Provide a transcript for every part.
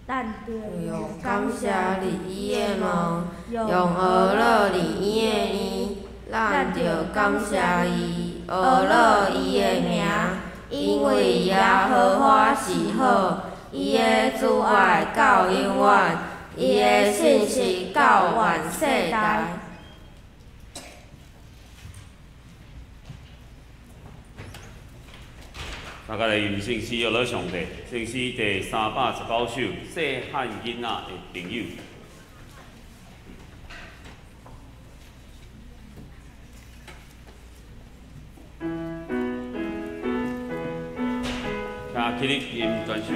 咱著用感谢入伊的门，用呵咾入伊的院。咱著感谢伊，呵咾伊的名，因为耶和华是好，伊的慈爱到永远，伊的信实到万世代。大家来吟圣诗，学乐上帝。圣诗第319首，细汉囡仔的朋友。请起立吟全首。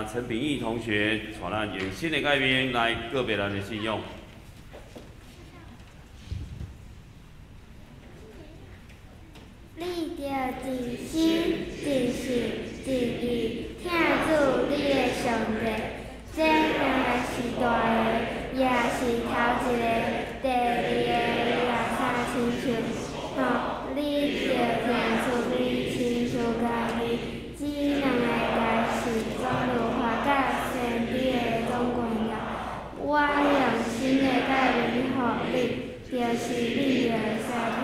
陈秉义同学带咱用新的改变来告别咱的信仰。你著尽心、尽性、尽意疼主你的上帝，这两个是大的，也是头一个。第二个也相亲像，吼，你著疼厝边亲像家己，这两个代志总律法佮先知的总纲要。我用新的诫命予你，就是你著相疼，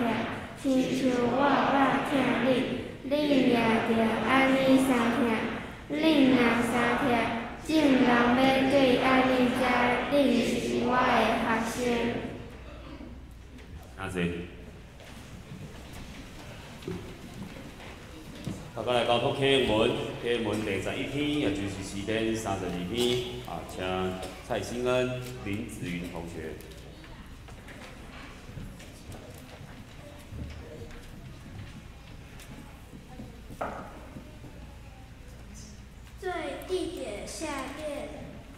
亲像我捌疼你，你也著按呢相疼。恁若相疼，众人欲对按呢才恁是我的学生。阿坐。大家来交托启文，启文第11篇，也就是诗篇32篇。啊，请蔡新恩、林子云同学。做地铁下面，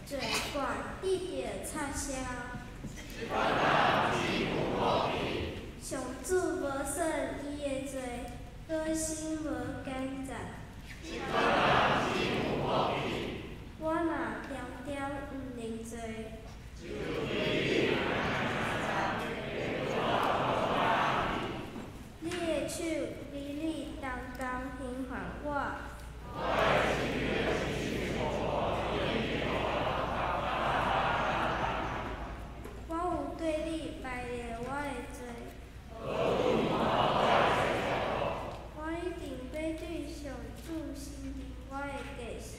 嘴管地铁插销。上主无算伊的罪，阁心无拣择。我若恬恬毋认罪，你的手与你同工刑罚我。我有对你败了我的罪。我一定欲对上主承认我的过失。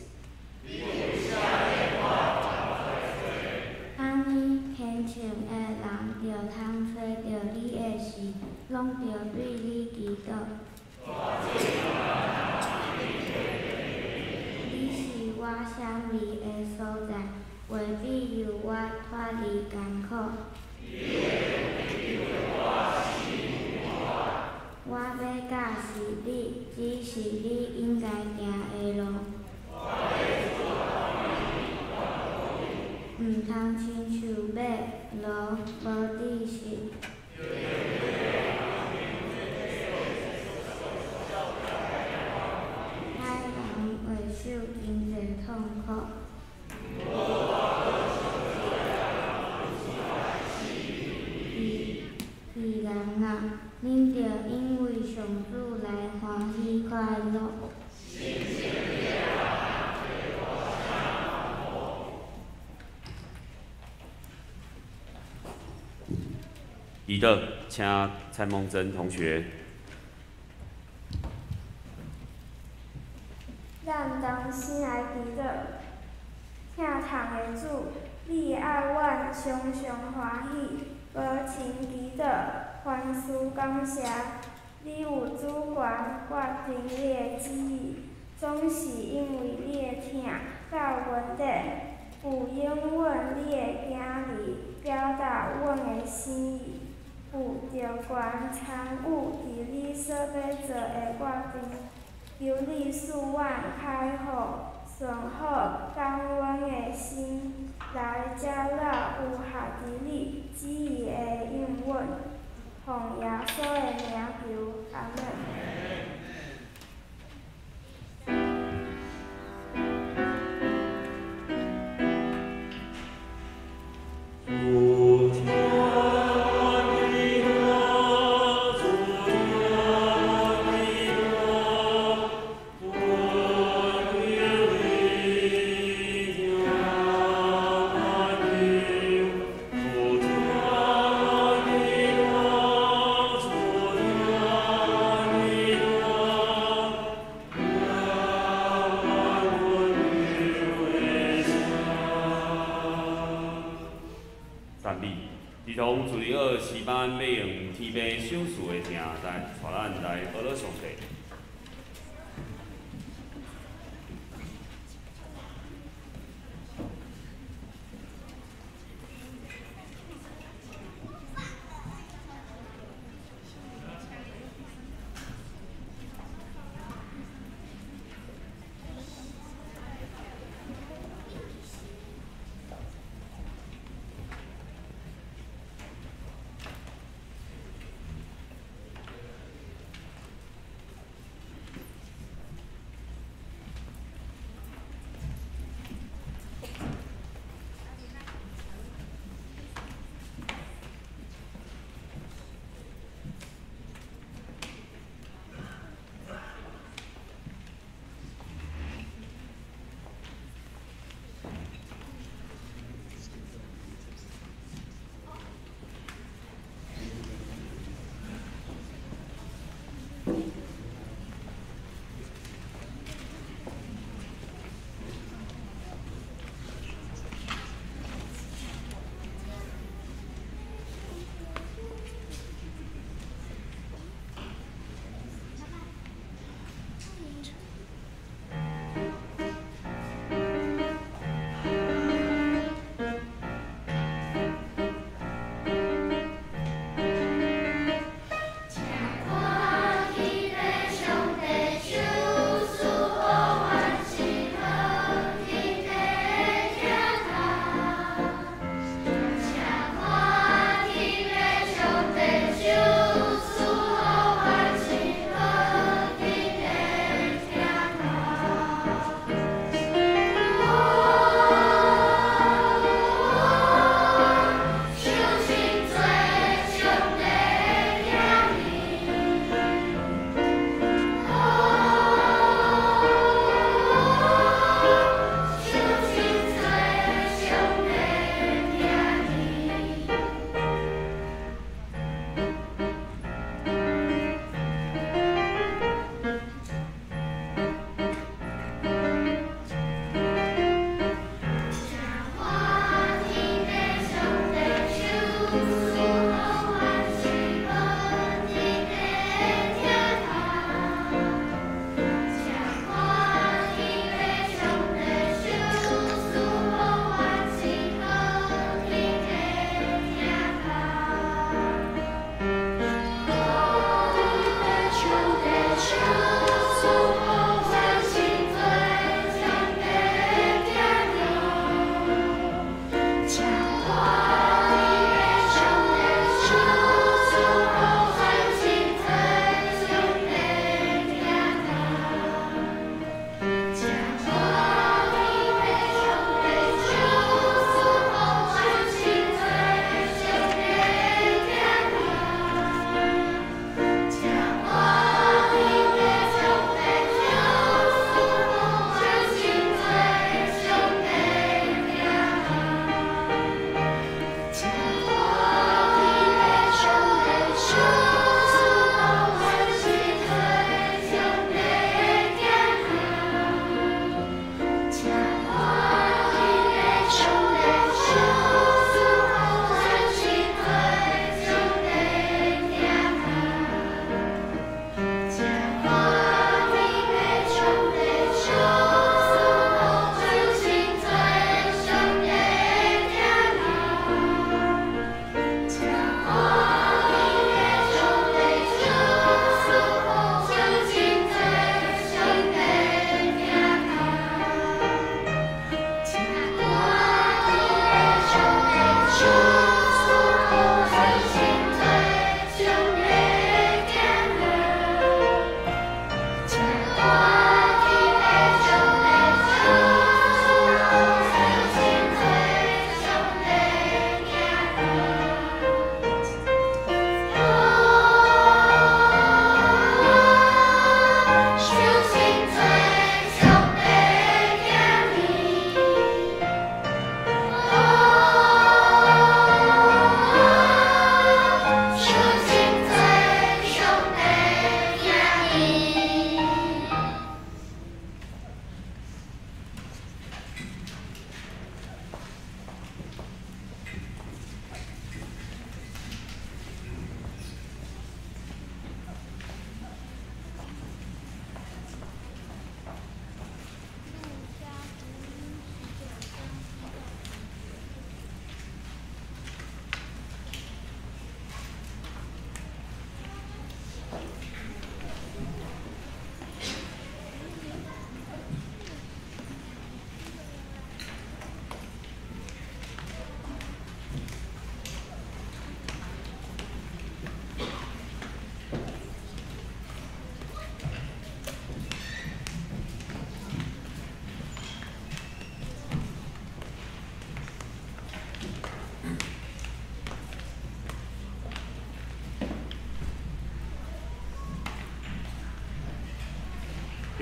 按呢，虔诚的人著通揣著你的时，拢著对你祈祷。你是我闪避的所在，袂庇佑我脫離艱苦。我欲教示你，指示你應該行的路。毋通親像馬驢無知識。歹人會受真濟痛苦。義人啊，恁著因為上主來歡喜快樂。祈禱，請蔡夢珍同學。咱同心來祈禱，疼痛的主，你愛阮常常歡喜，無停祈禱，凡事感謝。你有主權決定你的旨意，總是因為你的疼到恩典，有應允你的囝兒表達阮的心意。有著權參與佇你所欲做的決定，求你賜阮開放、順服、感恩的心，來接納符合佇你旨意的應允。奉耶穌的名求，阿們。班要用天父賞賜的疼來帶咱來學樂上帝。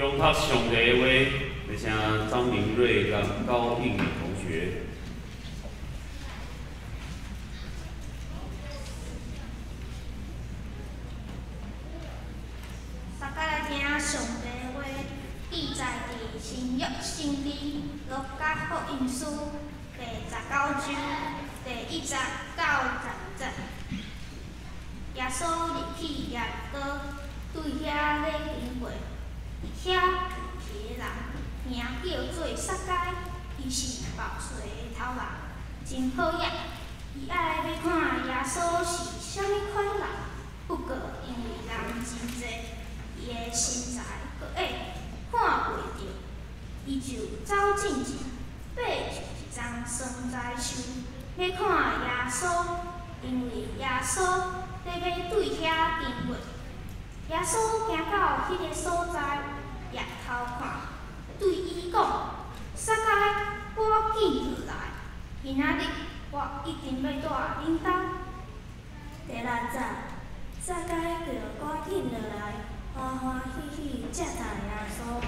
中读上帝的话，欲请张明瑞佮高应宇同学。大家來聽上帝的話，記載佇新約聖經路加福音書第19章第1節到10節。耶穌入去耶利哥，對遐咧經過，伫遐有一個人名叫做撒該，伊是報稅的頭目，真好額。伊愛欲看耶穌是啥物款人，不過因為人真濟，伊的身材閣矮，看袂著，伊就走進前，爬上一叢桑臍樹，欲看耶穌，因為耶穌咧欲對遐經過。耶穌行到彼个所在，抬頭看，對伊講：撒該，趕緊落來，今仔日我一定欲蹛恁兜。第6節，撒該就趕緊落來，歡歡喜喜接待耶穌。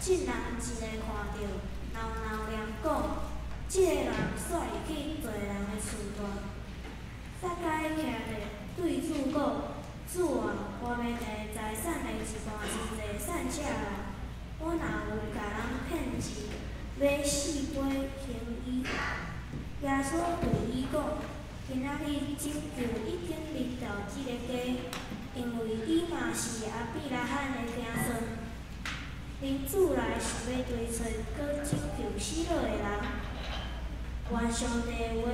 眾人一个看著，鬧鬧念講：這个人煞入去罪人的厝內。撒該徛著對主講：主啊，我欲提財產的一半錢予散赤人，我若有共人騙錢，買4倍還伊。耶穌對伊講：今仔日拯救已經臨到這个家，因為伊嘛是亞伯拉罕的子孫。人子來是欲追揣閣拯救死落的人。願上帝的話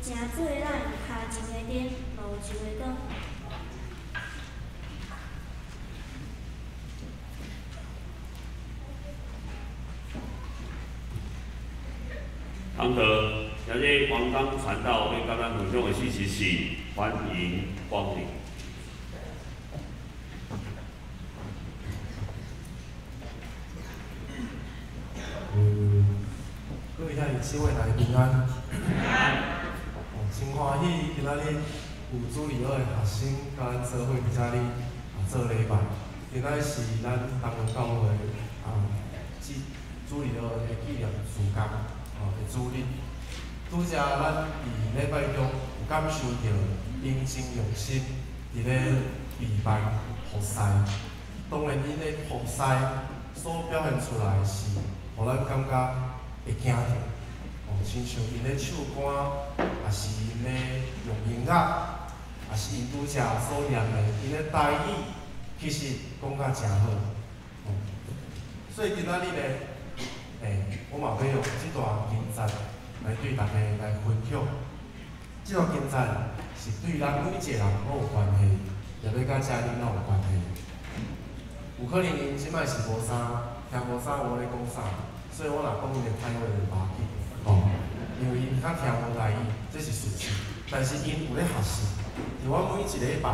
成做咱跤前的燈，路上的光。堂课，今日王刚传道欲佮咱分享的信息是欢迎光临。各位兄弟姊妹，大家平安。真歡喜今仔日有主日學的學生佮咱做伙佇遮裡做禮拜。今仔日是咱東園教會主日學的紀念事工的主日。拄才咱佇禮拜中有感受著𪜶真用心佇咧預辦服侍。當然，𪜶的服侍所表現出來是，予咱感覺會驚著，親像𪜶咧唱歌，抑是𪜶咧用音樂，抑是𪜶拄才所念的𪜶的台語，其實講甲誠好。所以今仔日呢，我嘛欲用這段經節來對大家來分享。這段經節是對咱每一个人攏有關係，也欲佮遮恁攏有關係。有可能𪜶這擺是無啥，聽無啥我咧講啥，所以我若講𪜶的歹話就無要緊，因為𪜶較聽無台語，這是事實。但是𪜶有咧學習，佇阮每一禮拜，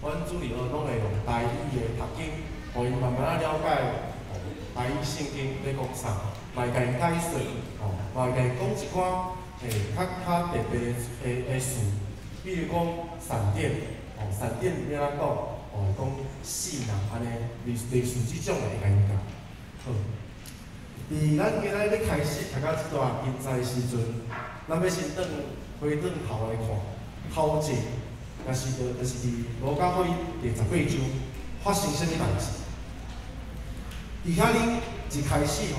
阮主日學攏會用台語的讀經，予𪜶慢慢仔了解台語聖經咧講啥，嘛會共𪜶解說，嘛會共𪜶講一寡較特別的詞，比如講閃電，閃電欲按怎講，講死人按呢，類似這種的會共𪜶教。好，佇咱今仔日欲開始讀到這段經節的時陣，咱欲先轉回轉頭來看，頭前，也是就是佇路加福音第18章發生啥物代誌？佇遐恁一開始吼，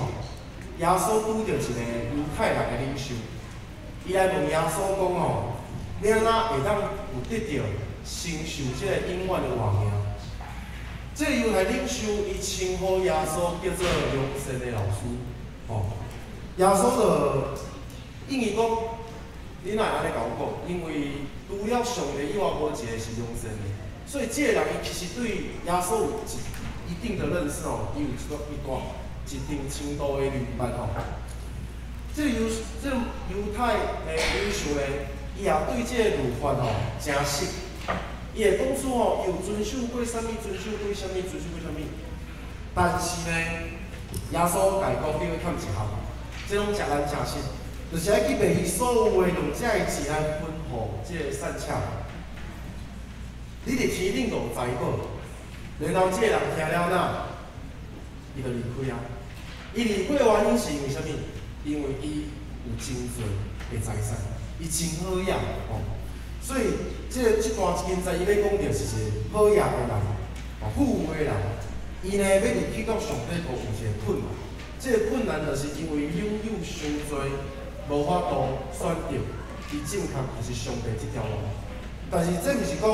耶穌拄著一个猶太人的領袖，伊來問耶穌講吼：你按怎會當有得著承受這个永遠的活命？這個猶太領袖伊稱呼耶穌叫做良善的老師，耶穌就應伊講：你哪會按呢共我講？因為除了上帝以外，無一个是良善的。所以這個人伊其實對耶穌有一定的認識哦，伊有一定程度的明白吼。這個猶太的領袖呢，伊也對這個律法吼誠熟。伊會講出吼，伊有遵守過啥物，遵守過啥物，遵守過啥物。但是呢，耶穌共伊講，你閣欠一項，這攏誠難誠實，就是愛去賣伊所有的，用這个錢來分予這个散赤。你佇天頂就有財寶。然後這个人聽了哪，伊就離開啊。伊離開的原因是因為啥物？因為伊有真濟的財產，伊真好額吼。所以，這段經節伊欲講著是一個好額的人，吼，富有的人。伊呢欲入去到上帝國有一個困難，這個困難就是因為擁有傷濟，無法度選擇伊正確就是上帝這條路。但是這毋是講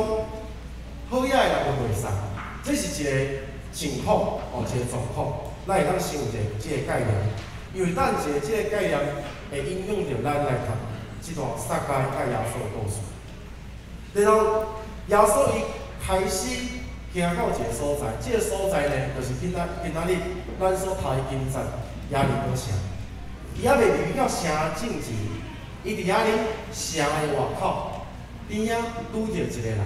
好額的人就袂使，這是一個情況，哦，一個狀況，咱會當先有一個這個概念，因為等一下這個概念會影響著咱來讀這段撒該佮耶穌的故事。然後耶穌伊開始行到一個所在，這個所在呢，就是今仔日咱所讀的經節耶利哥城。伊猶未入去到城進前，伊佇遐咧城的外口邊仔拄著一個人。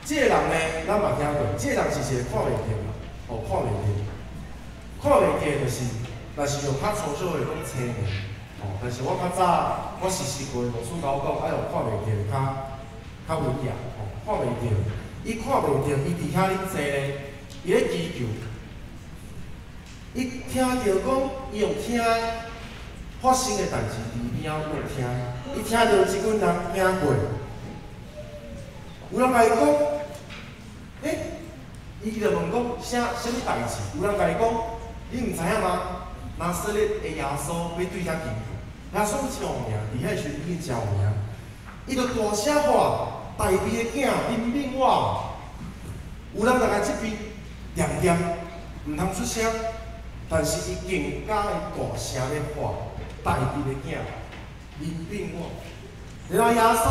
這個人呢，咱嘛聽過，這個人是一個看袂著的，哦，看袂著，看袂著就是，若是用較粗俗話講青盲，哦，但是我較早我實習過，老師共我講，愛用看袂著較文雅，哦，看袂著，伊看袂著，伊佇遐咧坐咧，伊咧祈求，伊聽著講，伊用聽發生的代誌佇邊仔用聽，伊聽著一群人行過，有人共伊講，欸，伊就問講啥物代誌？有人共伊講，你毋知影嗎？拿撒勒的耶穌欲對遐祈求，耶穌真有名，佇彼個時陣已經誠有名。伊就大聲喊：大衛的囝，憐憫我！有人踮佇這邊恬恬，毋通出聲，但是伊更加的大聲咧喊：大衛的囝，憐憫我！然後耶穌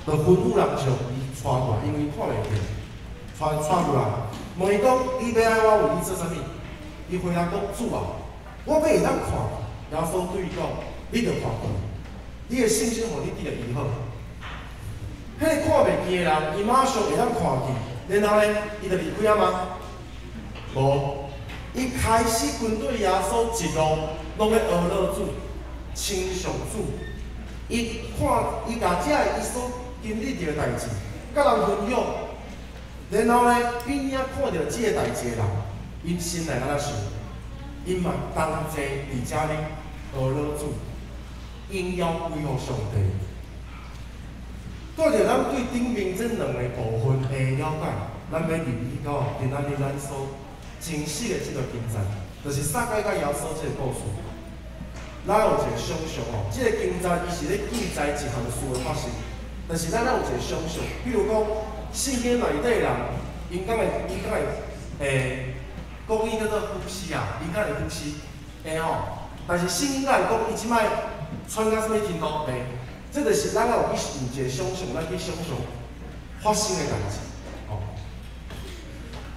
就吩咐人將伊帶過來，因為伊看袂著，帶過來，問伊講：你欲愛我為你做啥物？伊回答講：主啊，我欲會當看。耶穌對伊講：你著看見，你的信心予你得著醫好。彼個看袂見的人，伊馬上會當看見，然後呢，伊就離開啊嗎？無，伊開始跟對耶穌一路攏咧呵咾主、稱頌主。伊看，伊共這个伊所經歷著的代誌，佮人分享。然後呢，邊仔看著這个代誌的人，𪜶心內按怎想？𪜶嘛同齊佇遮咧呵咾主，榮耀歸予上帝。帶著咱對頂面這兩个部分的了解，咱欲入去到今仔日咱所認識的這个經節，就是撒該佮耶穌這個故事。咱有一個想象哦，這個經節伊是咧記載一項事的發生，但是咱愛有一個想象，比如講聖經內底人，𪜶敢會講伊叫做呼吸啊，𪜶敢會呼吸，會吼。但是聖經敢會講伊這擺喘到啥物程度？袂。這就是咱愛有去有一個想象，咱去想象發生的代誌，吼。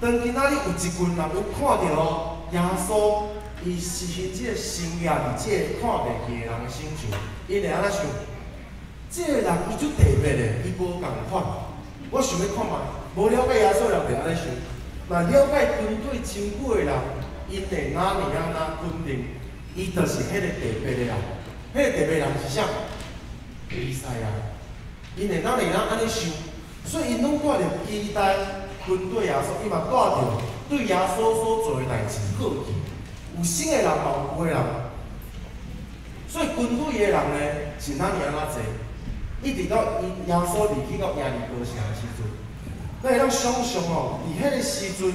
當今仔日有一群人有看著哦，耶穌伊實行這個神蹟佇這個看袂見的人的身上，𪜶會按怎想？這個人伊足特別的，伊無仝款。我想欲看覓，無了解耶穌的人會按呢想。若了解跟對真久的人，𪜶會哪爾仔哪肯定，伊就是彼個特別的人。彼個特別人是啥？彌賽亞。𪜶會哪爾哪按呢想？所以𪜶攏帶著期待跟對耶穌，伊嘛帶著對耶穌所做的代誌好奇。有信的人嘛有舊的人，所以跟對的人呢是哪爾仔濟？一直到伊耶穌入去到耶利哥城的時陣，咱會當想象哦，佇彼個時陣，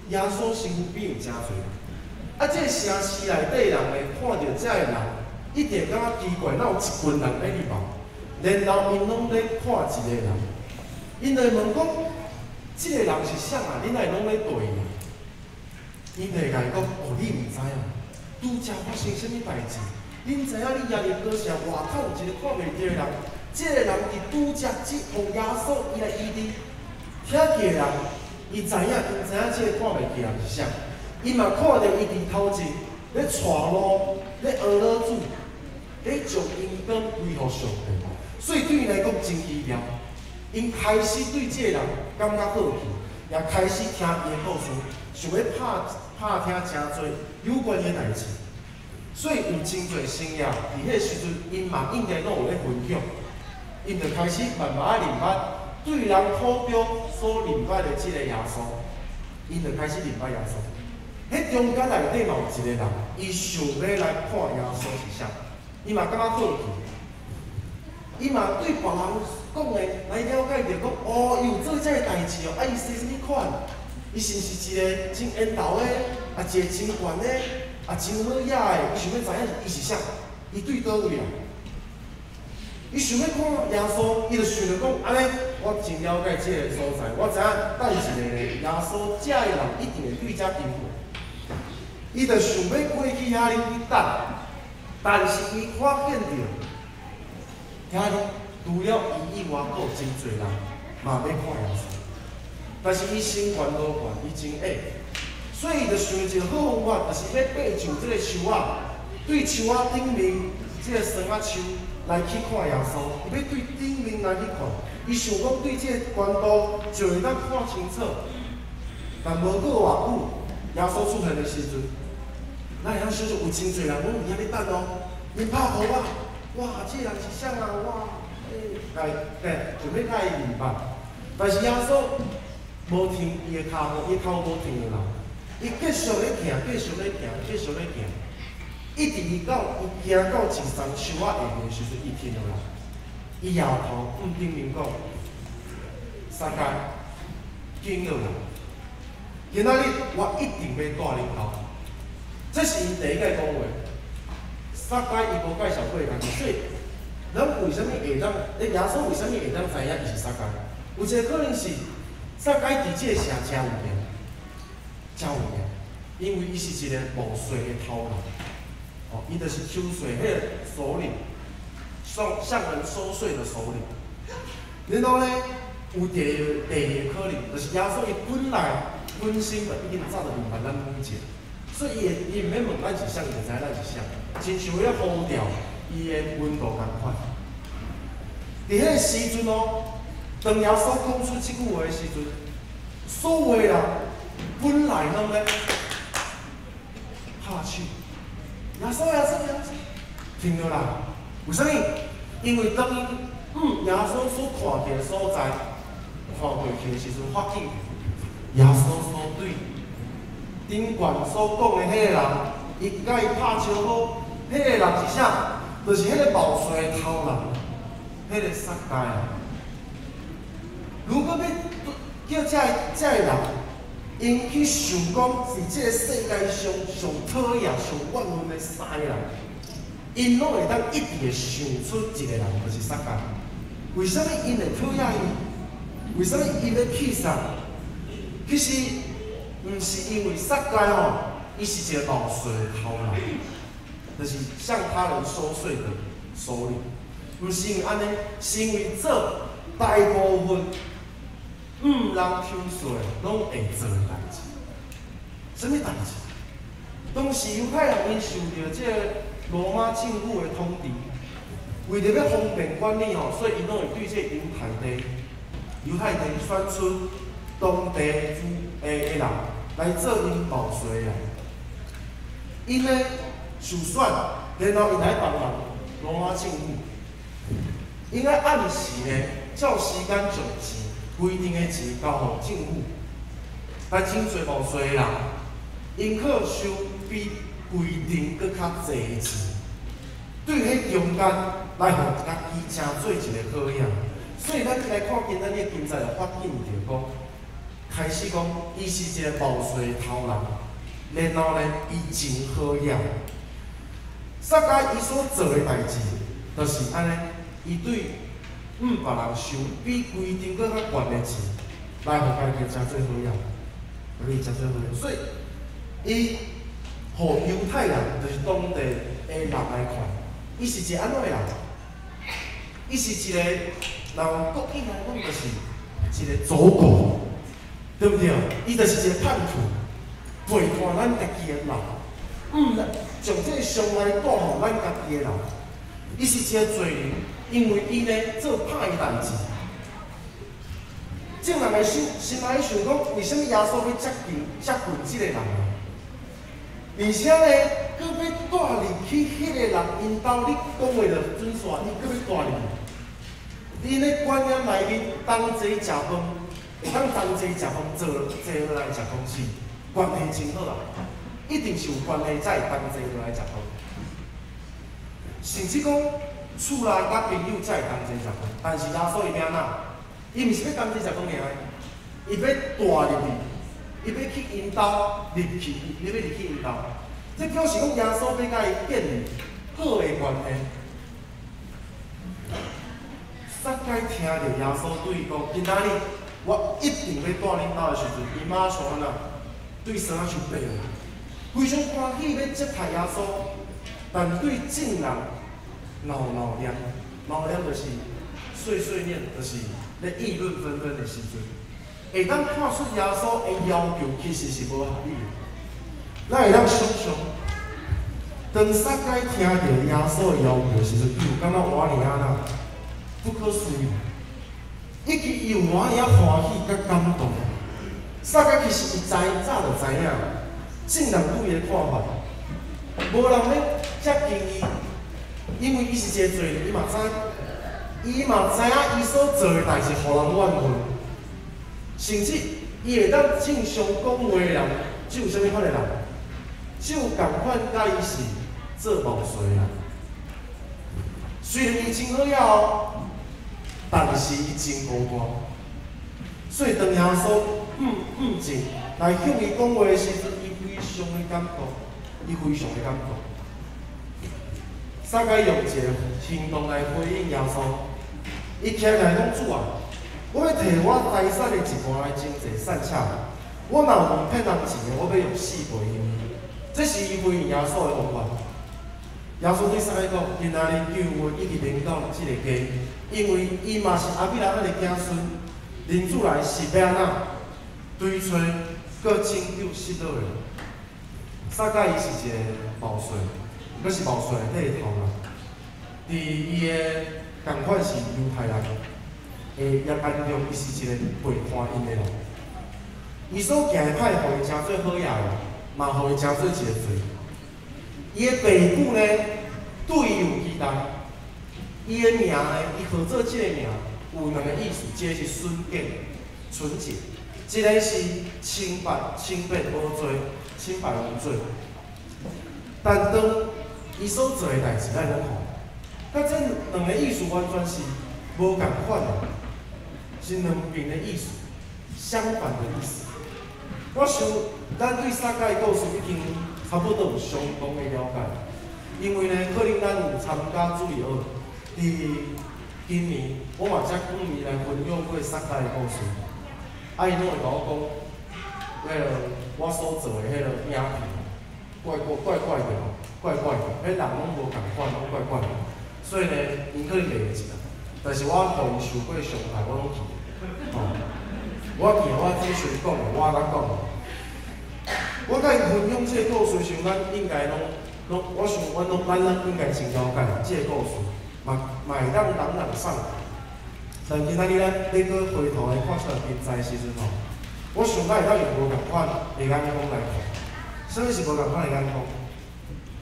耶穌身軀邊有誠濟人。啊，這個城市內底人呢，看著這个人，一定感覺奇怪，哪有一群人咧入來？然後𪜶攏咧看一個人，𪜶就會問講：這個人是啥啊？恁哪會攏咧綴伊？𪜶就會共伊講：哦，你毋知影，拄才發生啥物代誌？恁知影你耶利哥城外口有一個看袂著的人？這個人佇拄才這予耶穌伊來醫治，聽見的人，伊知影，𪜶知影這個看袂見人是啥？伊嘛看著伊佇頭前咧帶路，咧呵咾主，咧將榮光歸予上帝，所以對𪜶來講真奇妙。𪜶開始對這個人感覺好奇，也開始聽伊的故事，想欲拍聽誠濟有關伊的代誌。所以有真濟生意，佇彼個時陣，𪜶嘛應該攏有咧分享。𪜶就開始慢慢仔認捌，對人口中所認捌的這個耶穌，𪜶就開始認捌耶穌。彼中間內底嘛有一個人，伊想欲來看耶穌是啥，伊嘛感覺好奇，伊嘛對別人講的來了解著講，哦，伊有做這个代誌哦，啊，伊生啥物款？伊是毋是一個真緣投的，啊，一個真懸的，啊，真好野的？伊想欲知影伊是啥？伊對佗位來？伊想欲看耶穌，伊就想著講，按呢，我真了解這个所在，我知影等一下咧，耶穌遮的人一定會對遮經過。伊就想欲過去遐咧去等，但是伊發現著遐咧除了伊以外，閣有真濟人嘛欲看耶穌。但是伊身懸路懸，伊真矮，所以伊就想一個好方法，就是欲爬上這个樹仔，對樹仔頂面這个桑仔樹來去看耶穌。伊欲對頂面來去看，伊想講對這个懸度就會當看清楚。但無過偌久，耶穌出現的時陣，咱會曉想像有真濟人攏佇遐咧等哦，𪜶拍呼啊，哇，這个人是啥啊？哇，欸，來，想欲共伊認捌。但是耶穌無停伊的跤步，伊的跤步無停落來，伊繼續咧行，繼續咧行，繼續咧行，一直伊到伊行到一叢樹仔下面的時陣，伊停落來，伊搖頭向頂面講：撒該，緊落來，今仔日我一定欲蹛恁兜。這是𪜶第一擺講話。撒該伊無介紹過家己，所以咱為啥物會當？欸，耶穌為啥物會當知影伊是撒該？有一個可能是撒該佇這個城誠有名，誠有名，因為伊是一個冒稅的頭人，哦，伊就是收稅彼個首領，向人收稅的首領。然後呢，有第二個可能，就是耶穌伊本來本身就已經早就明白咱每一個，所以伊會伊毋免問咱是啥，伊就知咱是啥，親像彼个呼召伊的門徒仝款。佇彼个時陣哦，當耶穌講出這句話的時陣，所有的人本來攏咧拍手，耶穌耶穌耶穌，停落來，為啥物？因為當𪜶耶穌所看見的所在看過去的時陣，發現耶穌所對頂懸所講的彼個人，伊共伊拍招呼，彼個人是啥？就是彼個冒稅的頭人，彼個撒該啊。如果欲叫這个人，𪜶去想講是這个世界上上討厭、上怨恨的三个人，𪜶攏會當一直會想出一個人，就是撒該。為啥物𪜶會討厭伊？為啥物𪜶欲去殺？其實毋是因為撒該吼，伊是一個冒稅的頭人，就是向他人收稅的首領。毋是因為按呢，是因為做大部分毋人收稅攏會做的代誌。啥物代誌？當時猶太人𪜶受著這個羅馬政府的統治，為著欲方便管理吼，所以𪜶攏會對這個猶太地選出當地主的人來做𪜶報稅的人。𪜶呢受選，然後𪜶來幫忙羅馬政府。𪜶愛按時呢，照時間將錢規定的錢交予政府。但真濟報稅的人，𪜶去收比規定閣較濟的錢，對彼中間來予家己成做一個好影。所以咱來看今仔日的經節，就發現著講，開始講伊是一個冒稅的頭人，然後呢，伊真好影。撒該伊所做的代誌，就是按呢，伊對向別人收比規定閣較懸的錢，來予家己成做好影，家己成做好影。所以，伊予猶太人，就是當地的人來看，伊是一個按怎的人？伊是一個，人國語來講，就是一個走狗，對毋對？伊就是一個叛徒，背叛咱家己的人，毋將這個傷害帶予咱家己的人。伊是一個罪人，因為伊呢做歹代誌。眾人會想，心內想講，為啥物耶穌欲接近接近這個人？而且呢，閣欲帶入去彼個人𪜶兜，你講話就準煞，伊閣欲帶入去。𪜶咧觀念內面同齊食飯，會當同齊食飯，坐坐落來食飯是關係真好啊。一定是有關係才會同齊落來食飯。甚至講厝內佮朋友才會同齊食飯，但是耶穌伊欲按怎？伊毋是欲同齊食飯爾，伊欲帶入去，伊欲去𪜶兜入去，伊欲入去𪜶兜。這表示講耶穌欲佮伊建立好的關係。撒該聽著耶穌對伊講：今仔日我一定欲蹛恁兜的時陣，伊馬上按怎？對桑仔樹爬落來，非常歡喜欲接待耶穌，但對眾人鬧鬧念，鬧念就是碎碎念，就是咧議論紛紛的時陣，會當看出耶穌的要求其實是無合理的。咱會當想像，當撒該聽著耶穌的要求的時陣，伊有感覺偌爾按怎不可思議，以及伊有偌爾歡喜佮感動。撒該其實伊知早就知影，眾人對伊的看法，無人欲接近伊，因為伊是一個罪人，伊嘛知，伊嘛知影伊所做的代誌，予人怨恨，甚至伊會當正常講話的人，只有啥物款的人？只有仝款佮伊是做謀稅的人。雖然伊真好野哦，但是伊真孤單。所以當耶穌毋靜來向伊講話的時陣，伊非常的感動，伊非常的感動。撒該用一個行動來回應耶穌，伊徛起來講：主啊，我欲提我財產的一半來賑濟散赤，我若有騙人錢的，我欲用四倍還伊。這是伊回應耶穌的方法。耶穌對撒該講：今仔日救恩已經臨到這個家，因為伊嘛是亞伯拉罕的子孫，認主來是欲按怎追揣閣拯救失落的人。撒該伊是一個謀稅，閣是謀稅內底頭人，佇伊的仝款是猶太人的眼中，伊是一個背叛𪜶的人。伊所行的歹，予伊成做好野人，嘛予伊成做一個罪。伊的爸母呢，對伊有期待。伊的名呢，伊號做這個名有兩個意思，一個是純潔、純潔，一個是清白、清白無罪、清白無罪。但當伊所做的代誌，咱攏看，佮這兩個意思完全是無仝款的，是兩邊的意思，相反的意思。我想，咱對撒該的故事已經差不多有相當的了解，因為呢，可能咱有參加主日學，佇今年我嘛才講伊來分享過撒該的故事，啊，伊攏會共我講，彼个我所做的彼个影片，怪怪怪怪的，怪怪的，彼人攏無仝款，攏怪怪的，所以呢，𪜶可能袂會記得，但是我予𪜶受過傷害，我攏記得，吼，我記得我之前講的，我敢講。我佮𪜶分享這個故事時，咱應該攏攏，我想阮攏咱咱應該真了解這個故事，嘛嘛會當朗朗上口。但今仔日咱欲閣回頭來看出來經在的時陣吼，我想咱會當用無仝款的眼光來看。啥物是無仝款的眼光？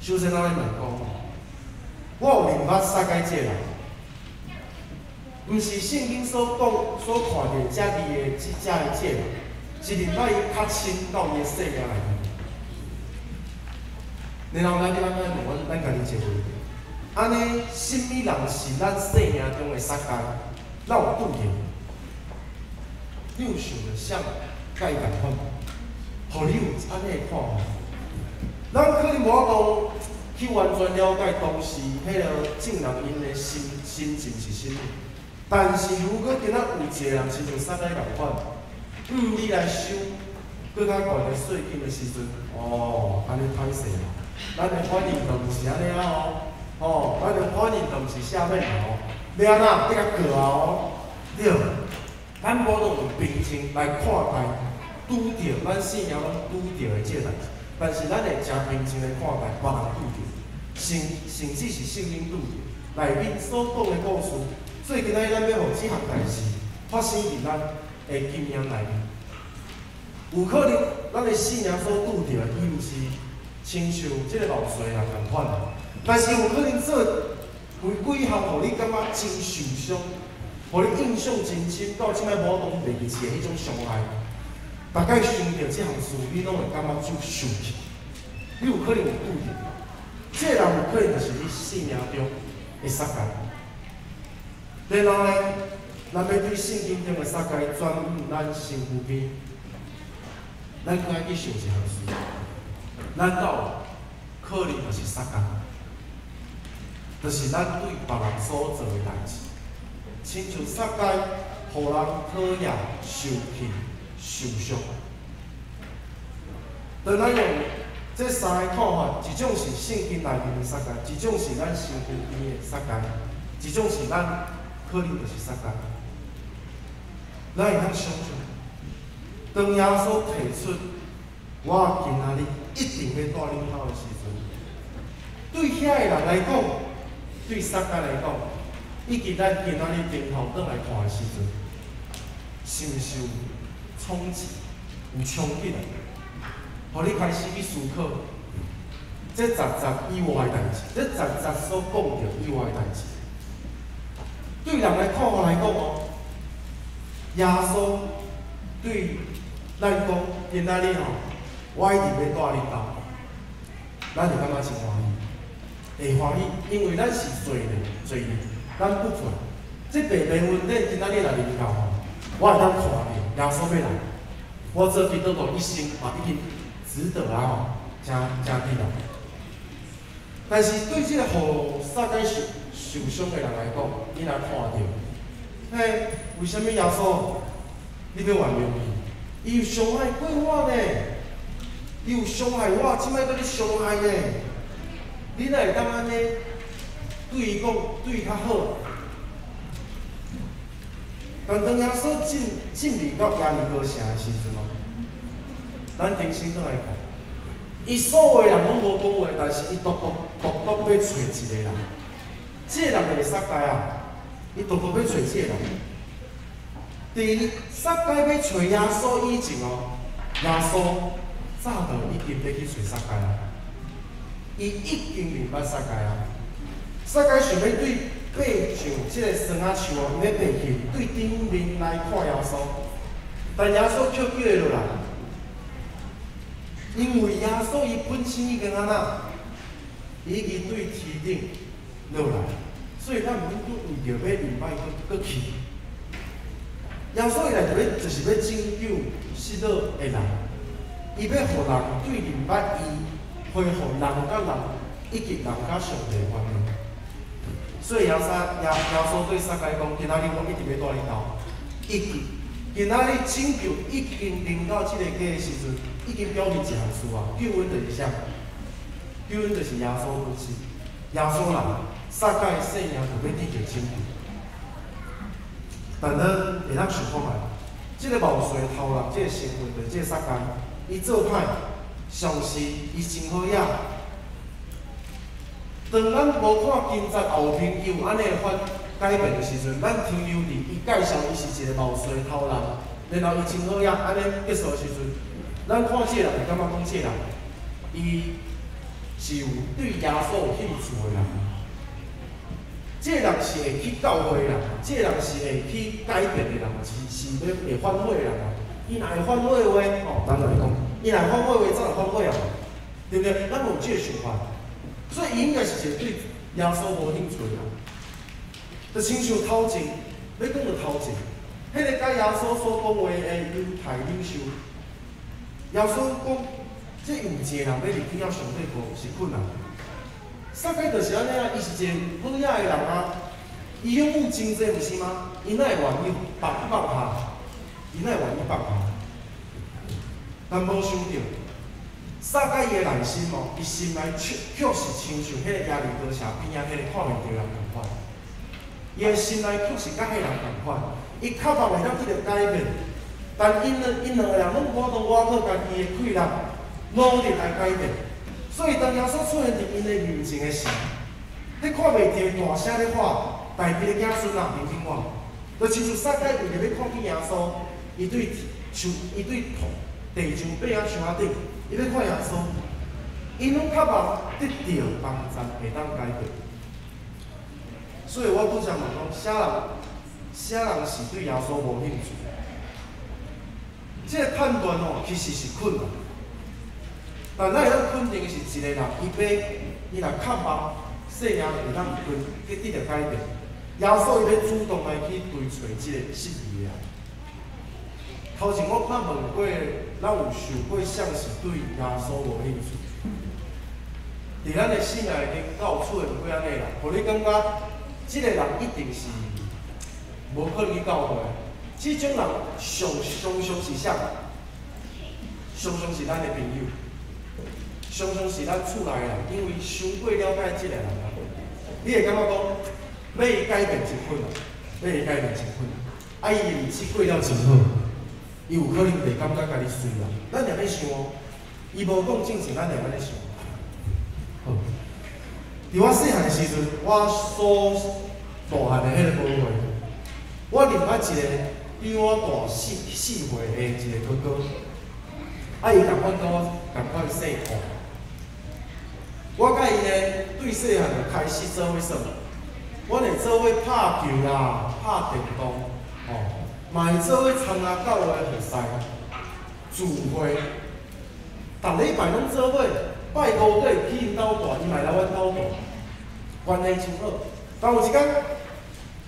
首先，咱來問講，我有認捌撒該這個人，毋是聖經所講所看著遮字的這遮的這個人，是認捌伊較深到伊的生命內面。然後咱咱咱問阮咱家己一個問題：按呢，啥物人是咱生命中的撒該？咱有拄著？你有想著啥佮伊仝款？予你有按呢的看法？咱可能無法度去完全了解當時彼个眾人𪜶的心心情是啥物，但是如果今仔有一個人親像撒該仝款，你來收閣較懸的稅金的時陣，哦，按呢歹勢啦。咱的反應就毋是按呢啊哦，吼，咱的反應就毋是赦免啊哦，欲按怎？欲共告啊哦，對。咱無論用平靜來看待拄著咱生命攏拄著的這個代誌，但是咱會誠平靜來看待別人拄著，甚甚至是聖經拄著內面所講的故事。所以今仔日咱欲予這項代誌發生佇咱的經驗內面，有可能咱的生命所拄著的，伊毋是親像這個老歲人仝款，但是有可能做有幾項，予你感覺真受傷，予你印象真深，到這擺無法度袂記起的彼種傷害。逐擺想著這項事，你攏會感覺足受氣。你有可能有拄著，這個人有可能就是你生命中的撒該。然後呢，咱欲對聖經中的撒該轉往咱身軀邊，咱閣愛去想一項事，咱敢有可能就是撒該，就是咱對別人所做的代誌，親像撒該，予人討厭、受氣、受傷。當咱用這三个看法，一種是聖經內面的撒該，一種是咱身軀邊的撒該，一種是咱可能就是撒該。咱會當想像，當耶穌提出我今仔日一定欲蹛恁兜的時陣，對遐个人來講，對撒該來講，以及咱今仔日轉頭轉來看的時陣，是毋是有衝擊、有衝擊啊？予你開始去思考，這十節以外的代誌，這十節所講著以外的代誌，對人的看法來講哦，耶穌對咱講，今仔日吼，我一定欲蹛恁兜，咱會感覺真歡喜，會歡喜，因為咱是罪人，罪人，咱不配。這白白恩典今仔日若臨到吼，我會當看著耶穌欲來，我做基督徒一生嘛已經值得啊吼，誠誠值得。但是對這個予撒該受受傷的人來講，伊若看著，嘿，為啥物耶穌你欲原諒伊？伊有傷害過我呢，伊有傷害我，這擺閣咧傷害呢？你哪會當按呢對伊講，對伊較好？但當耶穌進進入到耶利哥城的時陣哦，咱重新轉來看，伊所有的人攏無講話，但是伊獨獨獨獨欲揣一個人，這個人就是撒該啊，伊獨獨欲揣這個人。佇撒該欲揣耶穌以前哦，耶穌早就已經欲去揣撒該啊，伊已經明白撒該啊。撒該想欲對爬上這个桑仔樹哦，伊欲爬去對頂面來看耶穌，但耶穌卻叫伊落來，因為耶穌伊本身已經按怎，伊已經對天頂落來，所以咱毋免閣為著欲明白閣閣去。耶穌伊來就欲就是欲拯救失落的人，伊欲予人對認捌伊，恢復人佮人以及人佮上帝的關係。所以耶穌耶耶穌對撒該講：今仔日我一定欲蹛恁兜，以及今仔日拯救已經臨到這个家的時陣，已經表明一項事啊，救恩就是啥？救恩就是耶穌本身，耶穌來，撒該的生命就欲得著拯救。但咱會當想看覓，這个謀稅頭人這个身份，就是這个撒該，伊做歹，上是伊真好野。當咱無看經節後面伊有按呢款改變的時陣，咱停留佇伊介紹伊是一个謀稅頭人，然後伊真好野，按呢結束的時陣，咱看這个人會感覺講這個人，伊是有對耶穌有興趣的人。這個人是會去教會的人，這個人是會去改變的人，是是欲會反悔的人啊。伊若會反悔的話，哦，咱來講，伊若會反悔的話，早就反悔啊，對毋對？咱有這個想法，所以伊應該是一個對耶穌無興趣的人。就親像頭前，欲講著頭前，彼個佮耶穌所講話的猶太領袖，耶穌講，這有錢人欲入去到上帝國是困難。撒該就是按呢啊，伊是一個好野的人啊，伊擁有真濟，毋是嗎？伊哪會願意放放下？伊哪會願意放下？但無想著，撒該伊的內心哦，伊心內卻卻是親像彼个耶利哥城邊仔彼个看袂著人仝款。伊的心內卻是佮彼人仝款，伊渴望會當去著改變，但𪜶兩𪜶兩个人攏無法度倚靠家己的氣力，努力來改變。所以當耶穌出現佇𪜶的面前的時，彼看袂著大聲咧喊，大衛的子孫啊，憐憫我！就親像撒該為著欲看見耶穌，伊對樹，伊對地上爬仔樹仔頂，伊欲看耶穌，伊攏渴望得著幫助，會當改變。所以我拄才問講，啥人，啥人是對耶穌無興趣？這個判斷哦，其實是困難。但咱會當肯定的是，一個人伊欲伊若渴望生命會當跟去得著改變，耶穌伊欲主動來去追揣這個失意的人。頭前我捌問過，咱有想過啥是對耶穌無興趣？佇咱的生命內面，敢有出現過按呢人，予你感覺這個人一定是無可能去教會。這種人常常常是啥？常常是咱的朋友，常常是咱厝內的人，因為傷過了解這個人啊。你會感覺講，欲伊改變真困難，欲伊改變真困難。啊，伊的日子過了真好，伊有可能袂感覺家己衰啦。咱會按呢想哦，伊無講正經，咱會按呢想。好，佇我細漢的時陣，我所大漢的彼个母會，我認捌一個比我大四歲的一個哥哥，啊，伊仝款佮我仝款姓黃。我佮伊呢，對細漢就開始做伙耍，阮會做伙拍球啦，拍電動，吼，嘛會做伙參加教會比賽、聚會，逐禮拜攏做伙。拜五閣會去𪜶兜蹛，伊嘛會來阮兜蹛，關係真好。但有一工，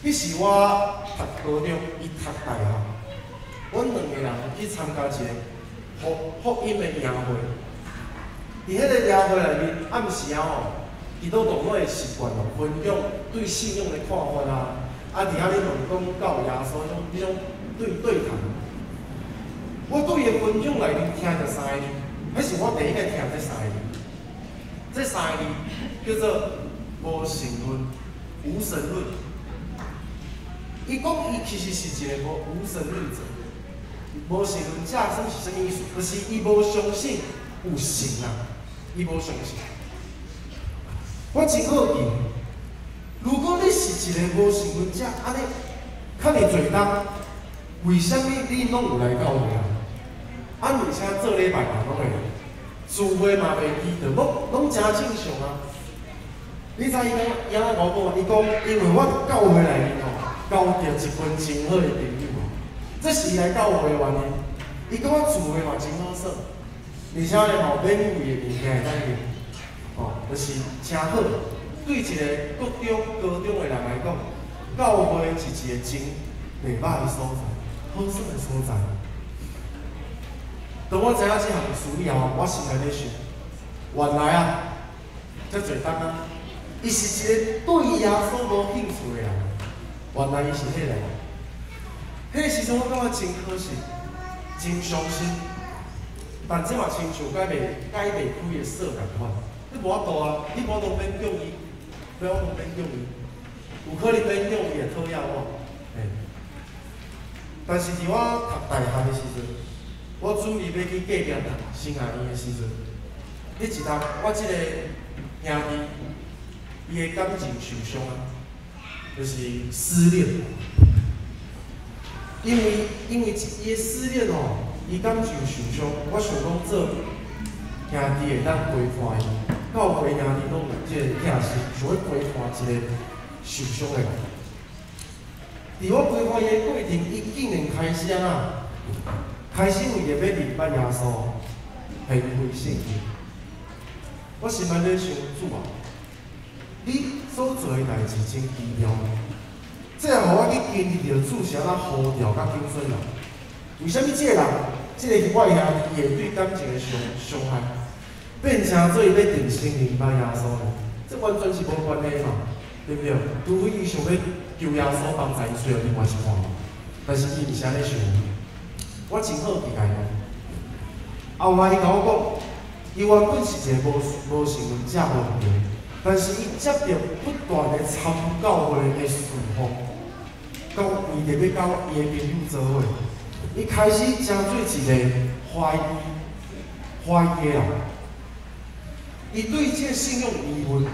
彼時我讀高中，伊讀大學，阮兩个人去參加一個福音的營會。佇彼個營會內面，暗時仔吼，基督徒攏會習慣哦，分享對信仰的看法啊，啊，佇遐咧問講到耶穌彼種彼種對對談。我對伊的分享內面聽著三个字，彼是我第一擺聽這三個字。這三个字叫做無神論、無神論。伊講伊其實是一個無神論者。無神論者算是啥物意思？就是伊無相信有神啊，伊無相信。我真好奇，如果你是一個無神論者，按呢較爾濟冬，為啥物你攏有來教會啊？啊，而且做禮拜嘛攏會來，聚會嘛袂記得，攏攏誠正常啊。你知伊講伊按怎共我講？伊講因為我教會內面吼，交著一群真好的朋友，這是伊來教會的原因。伊感覺聚會嘛真好耍，而且呢吼，免費的物件會當用，吼，就是誠好。對一個國中、高中的人來講，教會是一個真袂䆀的所在，好耍的所在。當我知影這項事以後，我心內咧想，原來啊，遮濟冬啊，伊是一個對耶穌無興趣的人。原來伊是彼個人。彼個時陣我感覺真可惜，真傷心。但這嘛親像解袂解袂開的鎖仝款，你無法度啊，你無法度勉強伊，無法度勉強伊，有可能勉強伊會討厭我，嘿。但是佇我讀大學的時陣，我準備欲去隔壁讀神學院的時陣，彼一冬我這個兄弟，伊的感情受傷啊，就是失戀。因為因為伊的失戀吼，伊感情受傷，我想講做兄弟會當陪伴伊，教會兄弟攏有這個疼心，想欲陪伴一個受傷的人。佇我陪伴伊的過程，伊竟然開始按怎？開始為著欲認捌耶穌，獻開性命。我心內咧想，主啊，你所做的代誌真奇妙。這也予我去經歷著主是按怎呼召佮揀選人。為啥物這個人，這個我的兄弟，伊會對感情的傷傷害，變成做伊欲重新認捌耶穌呢？這完全是無關係嘛，對毋對？除非伊想欲求耶穌幫助伊揣著另外一半，但是伊毋是按呢想。我真好奇共伊講，後來伊共我講，伊原本是一個無無神論者無毋對，但是伊接著不斷的參教會的事奉，到為著欲佮伊的朋友做伙，伊開始成做一個懷疑懷疑的人。伊對這個信仰有疑問，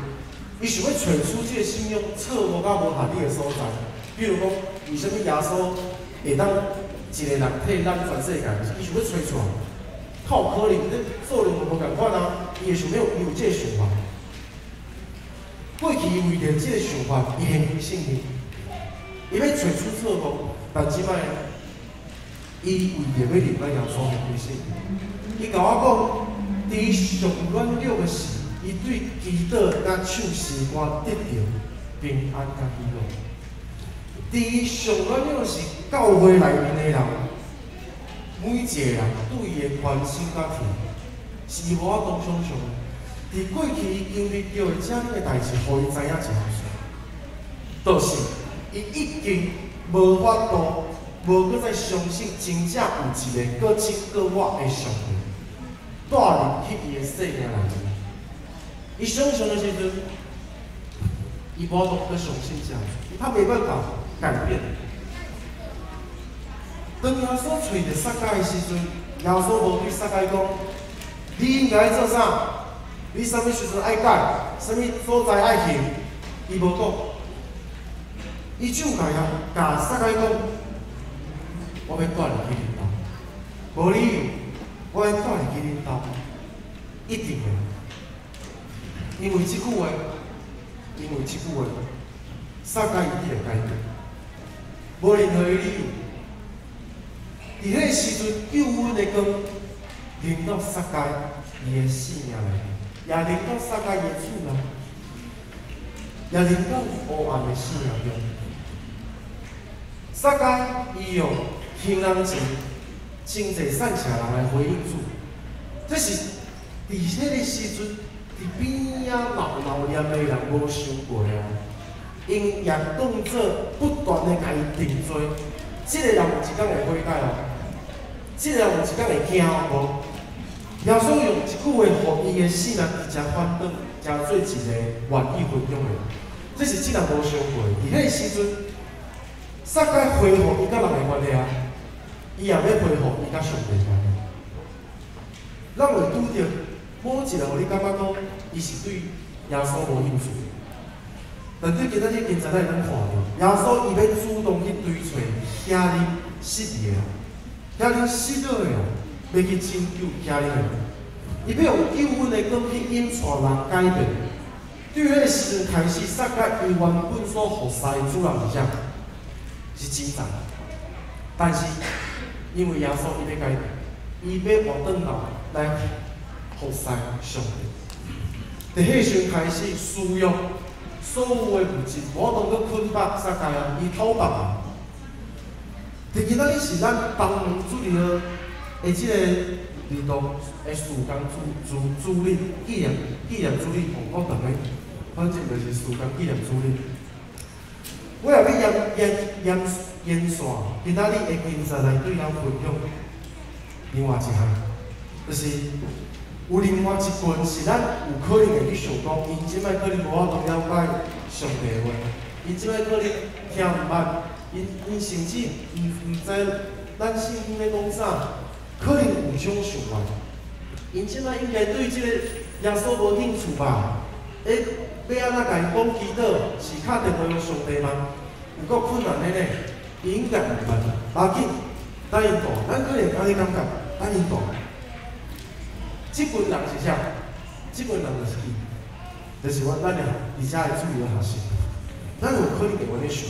伊想欲揣出這個信仰錯誤佮無合理的所在。比如講，為啥物耶穌會當一個人替咱全世界？伊想欲揣出來，較有可能這做人無仝款啊！伊會想欲伊有這個想法。過去伊為著這個想法，伊獻開性命，伊欲揣出錯誤，但這擺伊為著欲認捌耶穌獻開性命。伊共我講，伫上软弱的时，伊对祈祷佮唱诗歌得著平安佮喜乐。伫伊上软弱的时，教会内面的人，每一个人对伊的关心佮疼，是伊无法度想象的。伫过去伊经历著的遮尔的代志，予伊知影一项事，就是伊已經無法度，無閣再相信真正有一个閣真閣活的上帝，帶入去伊的生命內面。伊想象的時陣，伊無法度閣相信這樣子，他沒辦法改變。當耶穌揣著撒該的時陣，耶穌無對撒該講：你應該做啥？你啥物時陣愛改？啥物所在愛行？伊無講，伊只有共共撒該講：我欲帶你去恁兜，無理由，我欲帶你去恁兜，一定會。因為這句話，因為這句話，撒該一定會改變，無任何的理由。佇彼个時陣，救恩的光臨到撒該伊的生命內面，也臨到撒該伊的厝內，也臨到黑暗的生命中。撒該伊用行人錢，真濟散赤人來回應主，這是佇彼个時陣，佇邊仔鬧鬧念的人無想過啊！𪜶也當做不斷的共伊定罪，這个人有一工會悔改哦，這个人有一工會驚哦，無？耶穌用一句話，予伊的生命直接反轉，成做一個願意分享的人。這是這人無想過的。佇彼个時陣，撒該恢復伊佮人的關係啊，伊也欲恢復伊佮上帝的關係。咱會拄著某一個予你感覺講，伊是對耶穌無興趣。但對今仔日經節咱會當看著，耶穌伊欲主動去追揣遐爾失意的人，遐爾失落的人，欲去拯救遐爾的人，伊欲用救恩的光去引帶人改變。對彼个時陣開始，撒該伊原本所服侍的主人是啥？是錢財。但是因為耶穌伊欲改變，伊欲活轉來來服侍上帝。佇彼個時陣開始，私欲所有的物質，無法度閣捆綁撒該啊，伊討別啊。佇今仔日是咱東門主日學的這個兒童的事工主主主日紀念紀念主日吼，我踮咧，反正就是事工紀念主日。我也欲延延延延續今仔日的經節來對咱分享另外一項，就是有另外一群是咱有可能會去想講，𪜶這擺可能無法度了解上帝的話，𪜶這擺可能聽毋捌，𪜶𪜶甚至毋知咱聖經咧講啥，可能有種想法。𪜶這擺應該對這個耶穌無興趣吧？欸，欲按怎共伊講祈禱？是敲電話予上帝嗎？有夠困難的呢，伊應該毋捌。無要緊，等𪜶大，咱可能會按呢感覺，等𪜶大。這群人是啥？這群人就是伊，就是阮咱的佇遮的主日學生。咱有可能會按呢想，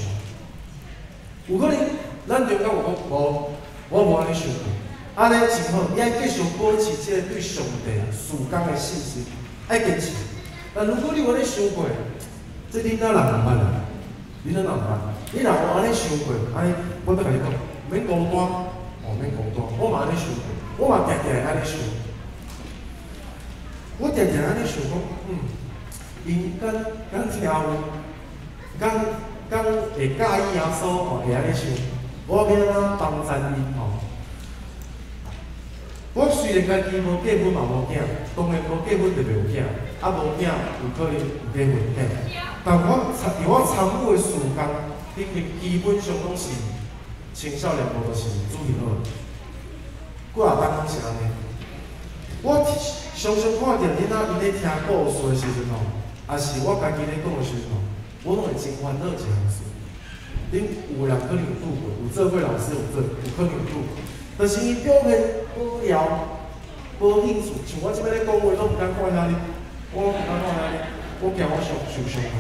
有可能咱中間有講無，我無按呢想過。按呢真好，你愛繼續保持這個對上帝事工的信心，愛堅持。但如果你有按呢想過，這恁仔人毋捌啊？恁仔人毋捌？你若無按呢想過，按呢，我欲共你講，免孤單，哦，免孤單。我嘛按呢想過，我嘛定定會按呢想。我定定按呢想講，𪜶敢敢聽有，敢敢會佮意耶穌吼，會按呢想，我欲按怎幫贊𪜶吼？我雖然家己無結婚嘛無囝，當然無結婚就袂有囝，啊無囝有可能有結婚嘿。但我參佇我參與的事工頂面，基本上攏是青少年無就是主日學，幾若冬攏是按呢。我常常看著囡仔𪜶咧聽故事的時陣吼，抑是我家己咧講的時陣吼，我攏會真煩惱一項事。恁有的人可能有拄過，有做過老師有做，有可能有拄過。就是伊表現無聊、無興趣，像我這擺咧講話，攏毋敢看遐爾，我攏毋敢看遐爾，我驚我受受傷害。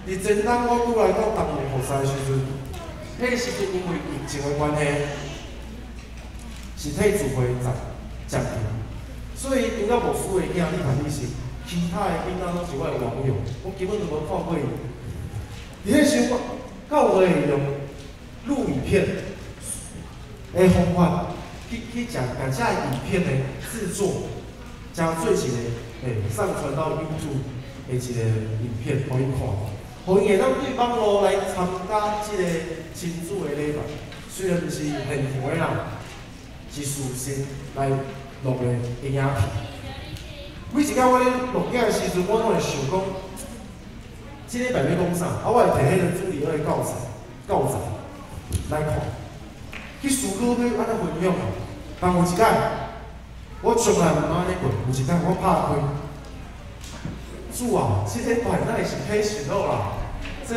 佇前冬我拄來到東門服侍的時陣，彼個時陣因為疫情的關係，是退聚會暫暫停，所以除了牧师的囝李凡医生，其他的囡仔攏是我的网友，我根本就无看过伊。伫彼时我教会用录影片的方法去将将这个影片的制作，将做一个上传到 YouTube 的一个影片，予𪜶看，予𪜶会当对网路来参加这个亲子的礼拜。虽然毋是现场的啦，是事先来录的影片。每一摆我咧录影的时阵，我拢会想讲，这礼拜欲讲啥？啊，我会提彼个主日学的教材来看，去思考欲按怎分享。但有一摆，我从来毋捌按呢过。有一摆我拍开，主啊，这礼拜哪会是启示录啦？这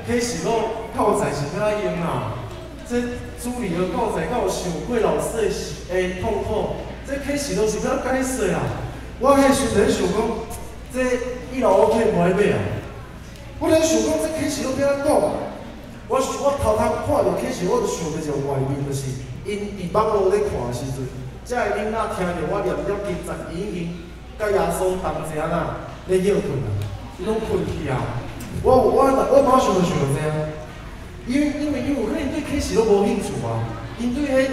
启示录教材是欲按怎用啊？这主日学教材敢有受过老师的痛苦？这启示录是欲按怎解说啊？我彼时阵咧想讲，这伊老 OK 无爱买啊。我咧想讲，这启示录欲按怎讲？我头头看著启示，我就想著一个画面，就是𪜶伫网路咧看的时阵，这个囡仔听著我念了经节，伊已经佮耶稣同齐按怎咧歇睏啊，伊拢困去啊。我马上就想著这啊，因为𪜶有可能对启示录无兴趣啊，𪜶对彼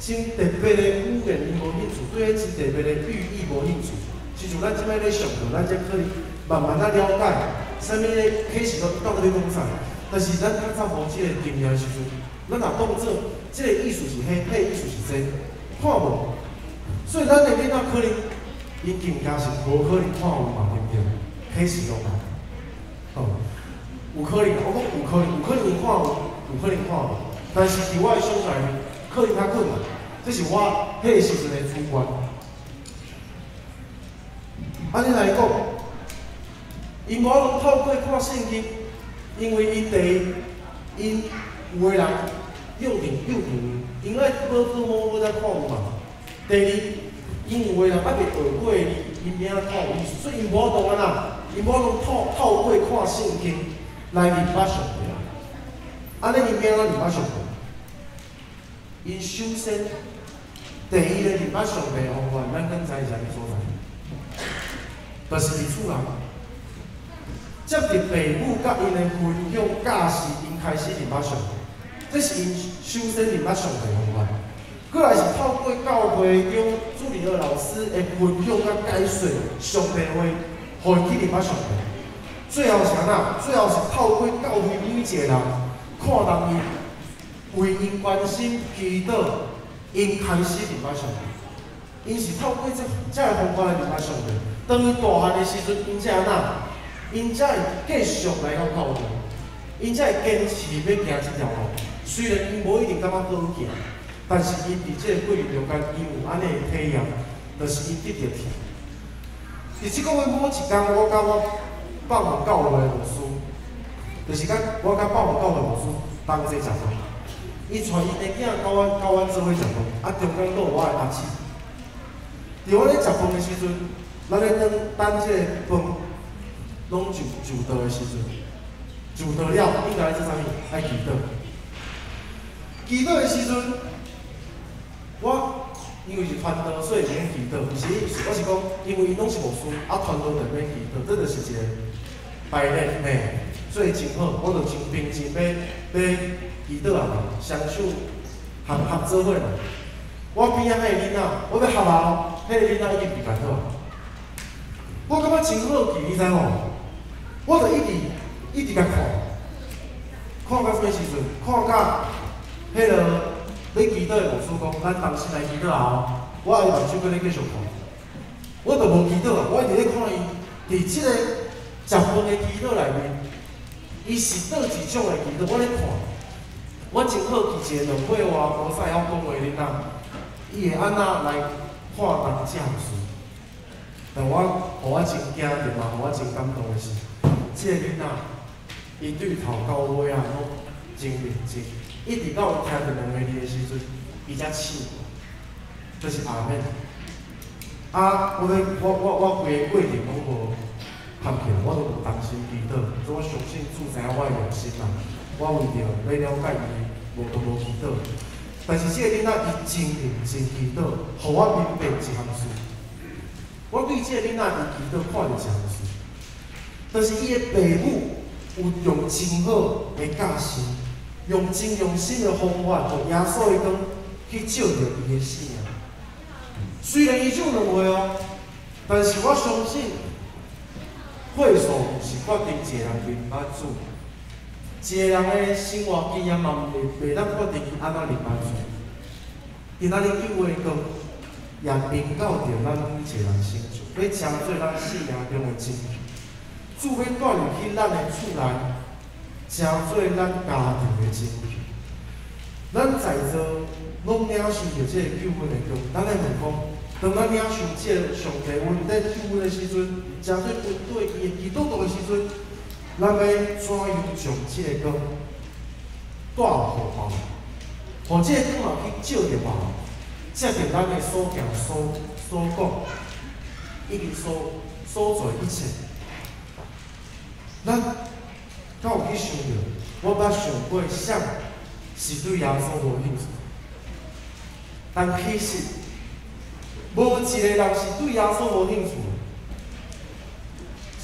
真特别的语言𪜶无兴趣，对彼真特别的寓意无兴趣。亲像咱这摆咧上课，咱才可能慢慢仔了解，啥物咧启示录到底咧讲啥。但是咱较早无这个经验的时阵，咱若当做这个意思是彼，彼个意思是这，看无。所以咱的囡仔可能，𪜶更加是无可能看有嘛，对毋对？启示录嘛，好，有可能，我讲有可能，有可能𪜶看有，有可能看无。但是伫我的想象里面，可能较困难。这是我彼个时阵的主观。按呢来讲，𪜶无法度透过看圣经，因为𪜶第一，𪜶有的人幼稚幼稚，𪜶爱摸摸摸摸才看有嘛。第二，𪜶有的人犹未学过字，𪜶欲按怎看有意思，所以𪜶无法度按怎，𪜶无法度透过看圣经来认捌上帝啊。按呢𪜶欲按怎认捌上帝？𪜶首先第一个认捌上帝的方法，咱敢知是啥物所在？就是伫厝内，接著父母佮𪜶的分享教示，𪜶开始认捌上帝，这是𪜶首先认捌上帝的方法。过来是透过教会中主日学老师的分享佮解说上帝话，予𪜶去认捌上帝。最后是按怎？最后是透过教会每一个人看重𪜶，为𪜶关心祈祷，𪜶开始认捌上帝。𪜶是透过这个方法来认捌上帝。当𪜶大汉的时阵，𪜶才按怎？𪜶才会继续来到教会，𪜶才会坚持欲行这条路。虽然𪜶无一定感觉好行，但是𪜶伫这个过程中间，𪜶有按呢的体验，就是𪜶得著疼。伫这个月某一工，我佮我放牧教会的牧师，就是佮我佮放牧教会牧师同齐食饭。伊带𪜶的囝佮阮做伙食饭，啊，中间阁有我的阿姊。伫我咧食饭的时阵，咱咧等等这个饭拢就桌的时阵，就桌了，应该做啥物？爱祈祷。祈祷的时阵，我因为是传道，所以袂免祈祷。毋是意思，我是讲，因为𪜶拢是牧师，啊，传道就免祈祷，这就是一个排列嘿，所以真好，我就真平静欲祈祷啊嘛，双手合合做伙嘛。我边仔彼个囡仔，我欲合啊，彼个囡仔已经预备好。我感觉真好奇，你知无？我就一直一直共看，看到啥物时阵？看到彼个咧祈祷的牧师讲，咱同心来祈祷啊！我的目睭阁咧继续看，我就无祈祷啊！我一直咧看伊，伫这个食饭的祈祷内面，伊是佗一种的祈祷？我咧看，我真好奇一个2岁外无啥会晓讲话的囡仔，伊会按怎来看重这项事？但我，予我真惊著嘛，予我真感动的是，这个囡仔，伊对头到尾啊，拢真认真，一直到伊听著两个字的时阵，伊才醒，就是阿门。啊，我咧，我我我规个过程拢无合起来，我都无同心祈祷，所以我相信主知影我的用心啦。我为著欲了解伊，无都无祈祷。但是这个囡仔伊真认真祈祷，予我明白一项事。我对这个囡仔伫祈祷看著诚顺，但是伊的爸母有用真好的教训，用真用心的方法，予耶稣的光去照著伊的生命。虽然伊只有2岁哦，但是我相信，岁数毋是决定一个人认捌主，一个人的生活经验嘛，毋会袂当决定伊按怎认捌主。今仔日救恩的光也临到著咱每一个人身上，欲成做咱生命中的真理。主欲带入去咱的厝内，成做咱家庭的真理。咱在座拢领受著这个救恩的光，咱来问讲，当咱领受这个上帝恩典救恩的时阵，成做跟对伊的基督徒的时阵，咱欲怎样将这个光带予别人？予这个光嘛去照著别人，藉著咱的所行所讲，以及所做一切，咱敢有去想著？我捌想过啥是对耶稣无兴趣？但其实，无一个人是对耶稣无兴趣。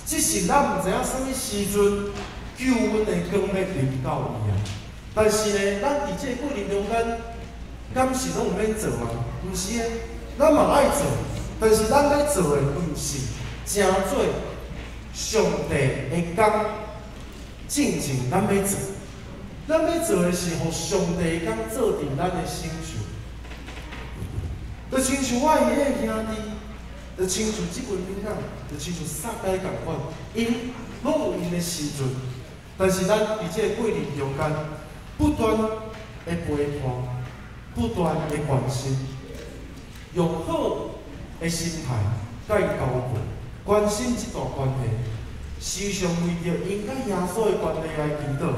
只是咱毋知影啥物时阵救恩的光欲临到伊啊。但是呢，咱伫这个过程中间，敢是拢毋免做吗？毋是的，咱嘛爱做，但是咱欲做的毋是成做上帝的工，进前咱欲做，咱欲做的是予上帝的工做伫咱的身上。就亲像我彼个兄弟，就亲像这群囡仔，就亲像撒该仝款，𪜶拢有𪜶的时阵，但是咱伫这个过程中间，不断的陪伴，不断的关心，用好的心态佮伊交陪，关心这段关系，时常为著𪜶佮耶稣的关系来祈祷，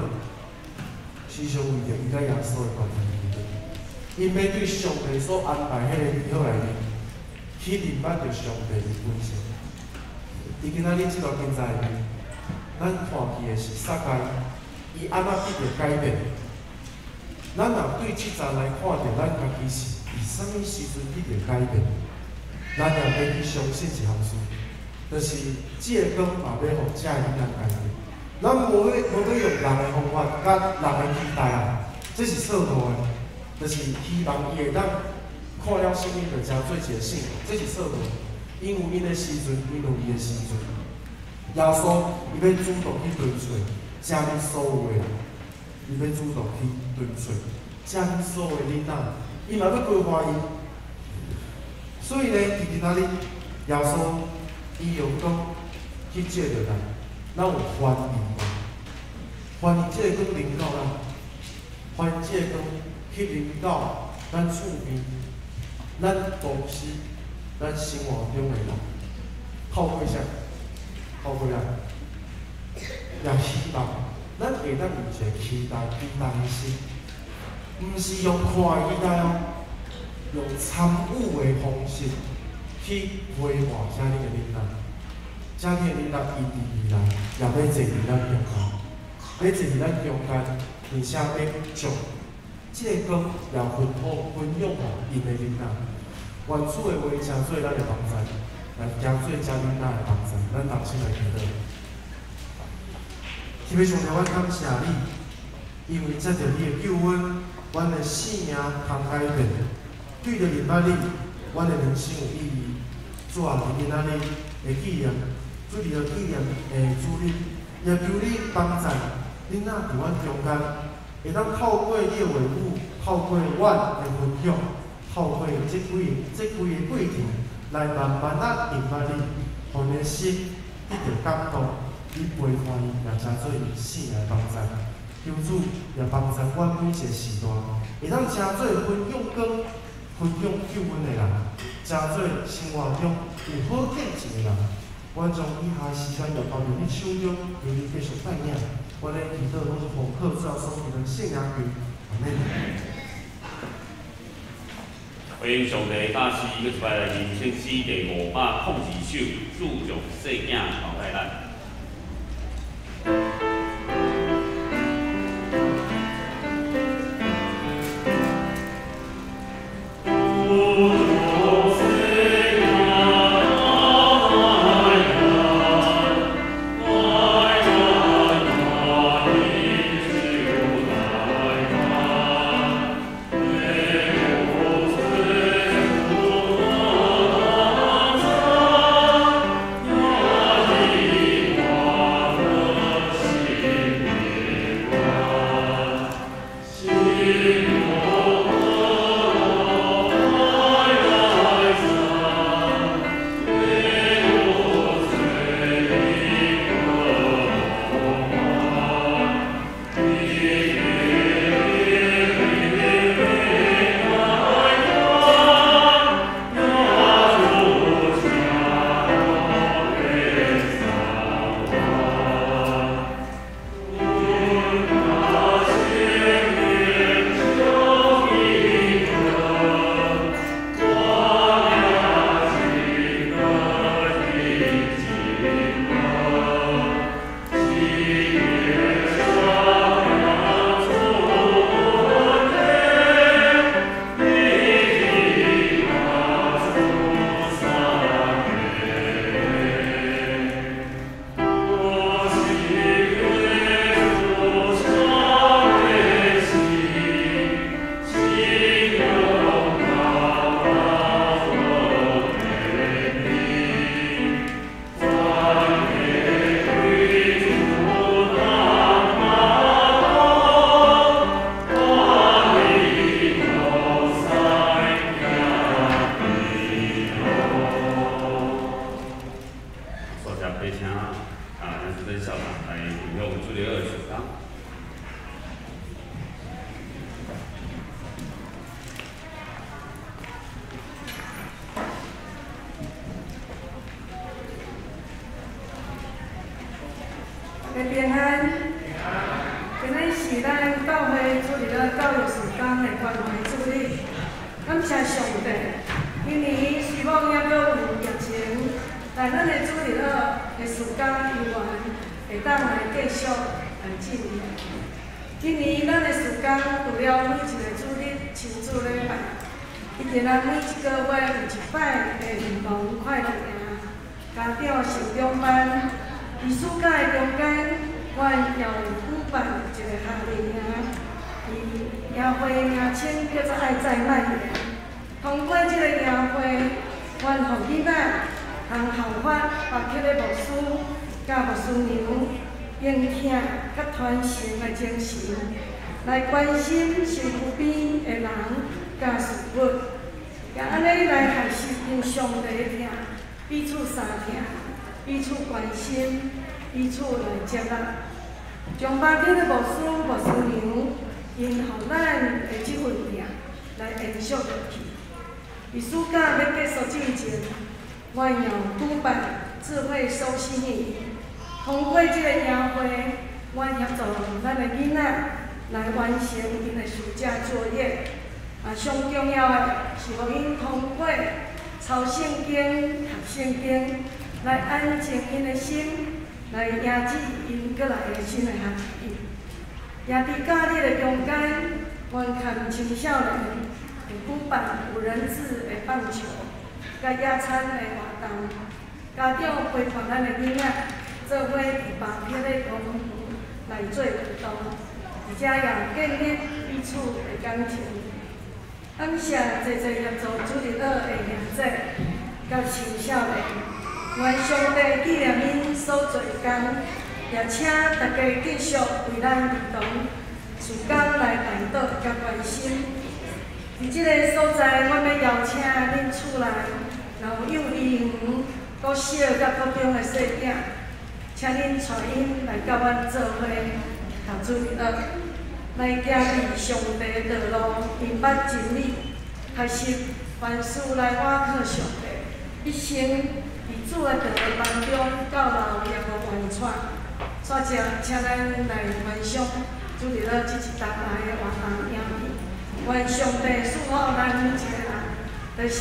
时常为著𪜶佮耶稣的关系来祈祷。𪜶欲对上帝所安排彼个美好内面，去认捌著上帝的本性。伫今仔日这段经节内面，咱看见的是撒该，伊按怎得著改变？咱若对这层来看著，咱家己是伫啥物时阵得著改变？咱也欲去相信一项事，就是这个光嘛欲予遮个囡仔改变。咱无欲用人的方法，佮人的期待啊，这是错误的。就是希望伊会当看了圣经就成做一个圣，这是错误。𪜶有𪜶的时阵，𪜶有伊的时阵。耶稣伊欲主动去追揣，遮尔所有的人，伊欲主动去追揣，遮尔所有的囡仔，伊嘛欲规划伊。所以呢，伫今仔日，耶稣伊用光去照著咱，咱有欢迎无？欢迎这个光临到咱，欢迎这个光去临到咱厝边、咱公司、咱生活中的人，透过啥？透过咱，也希望咱会当有一个期待的心，毋是用看的期待哦，用参与的方式去陪伴遮尔个囡仔，遮尔个囡仔伊伫未来也欲坐伫咱中间，欲坐伫咱中间，而且欲将这个光也分享予𪜶的囡仔。愿主的话成做咱的帮助，来成做遮囡仔的帮助，咱同心来祈祷。天父上帝，阮感谢你，因为藉著你的救恩，阮的生命通改变。对著认捌你，阮的人生有意义。主啊，伫今仔日的纪念，主日的纪念的主日，也求你帮助囡仔伫阮中间，会当透过你的话语，透过阮的分享，透过这几个过程，来慢慢仔认捌你，予𪜶的心得著感动，你陪伴伊，也成做伊生命的帮助。求主也帮助阮每一个时代，会当成做分享光、分享救恩的人，成做生活中有好见证的人。阮将以下时间就交予你手中，求你继续带领。阮的祈祷拢是奉靠主耶稣基督圣名求，阿们。欢迎上帝大师，阁一摆来认圣诗第502首，主将细囝交代咱。家平安。今日是咱教會主日學教育事工的關懷主日，感謝上帝。今年雖罔猶閣有疫情，但咱的主日學的事工猶原會當來繼續來進行。今年咱的事工除了每一個主日親子禮拜，以及咱每一個月有一擺的兒童快樂營、家長成長班。佇暑假的中間，阮也有舉辦一個夏令營，伊營會名稱叫做愛在蔓延。通過這個營會，阮予囡仔通效法巴克的牧師、佮牧師娘，用疼佮傳承的精神，來關心身軀邊的人佮事物，也按呢來學習用上帝的疼，彼此相疼，彼此關心，彼此來接納。將巴克的牧師、牧師娘，𪜶予咱的這份疼來延續落去。佇暑假欲結束之前，阮也有舉辦智慧收心營。通過這個營會，阮協助咱的囡仔來完成𪜶的暑假作業。啊，上重要的是予𪜶通過抄聖經、讀聖經，來安靜𪜶的心，來迎接𪜶閣來的新的學期。也佇假日的中間，阮和青少年會舉辦五人制的棒球、佮野餐的活動，家長陪伴咱的囡仔，做伙佇巴克的公園來做運動，而且也建立彼此的感情。感謝濟濟協助主日學的兄姐佮青少年，願上帝紀念𪜶所做的工，也請大家繼續為咱兒童事工來代禱佮關心。佇這個所在，阮欲邀請恁厝內若有幼兒園、國小佮國中的細囝，請恁帶𪜶來佮阮做伙讀主日學，來行佇上帝的道路，明捌真理，學習凡事來倚靠上帝，一生佇主的道路當中到老也無冤喘。煞者，請咱來觀賞主日學這一沓來的活動影片。願上帝賜福咱每一個人，多謝。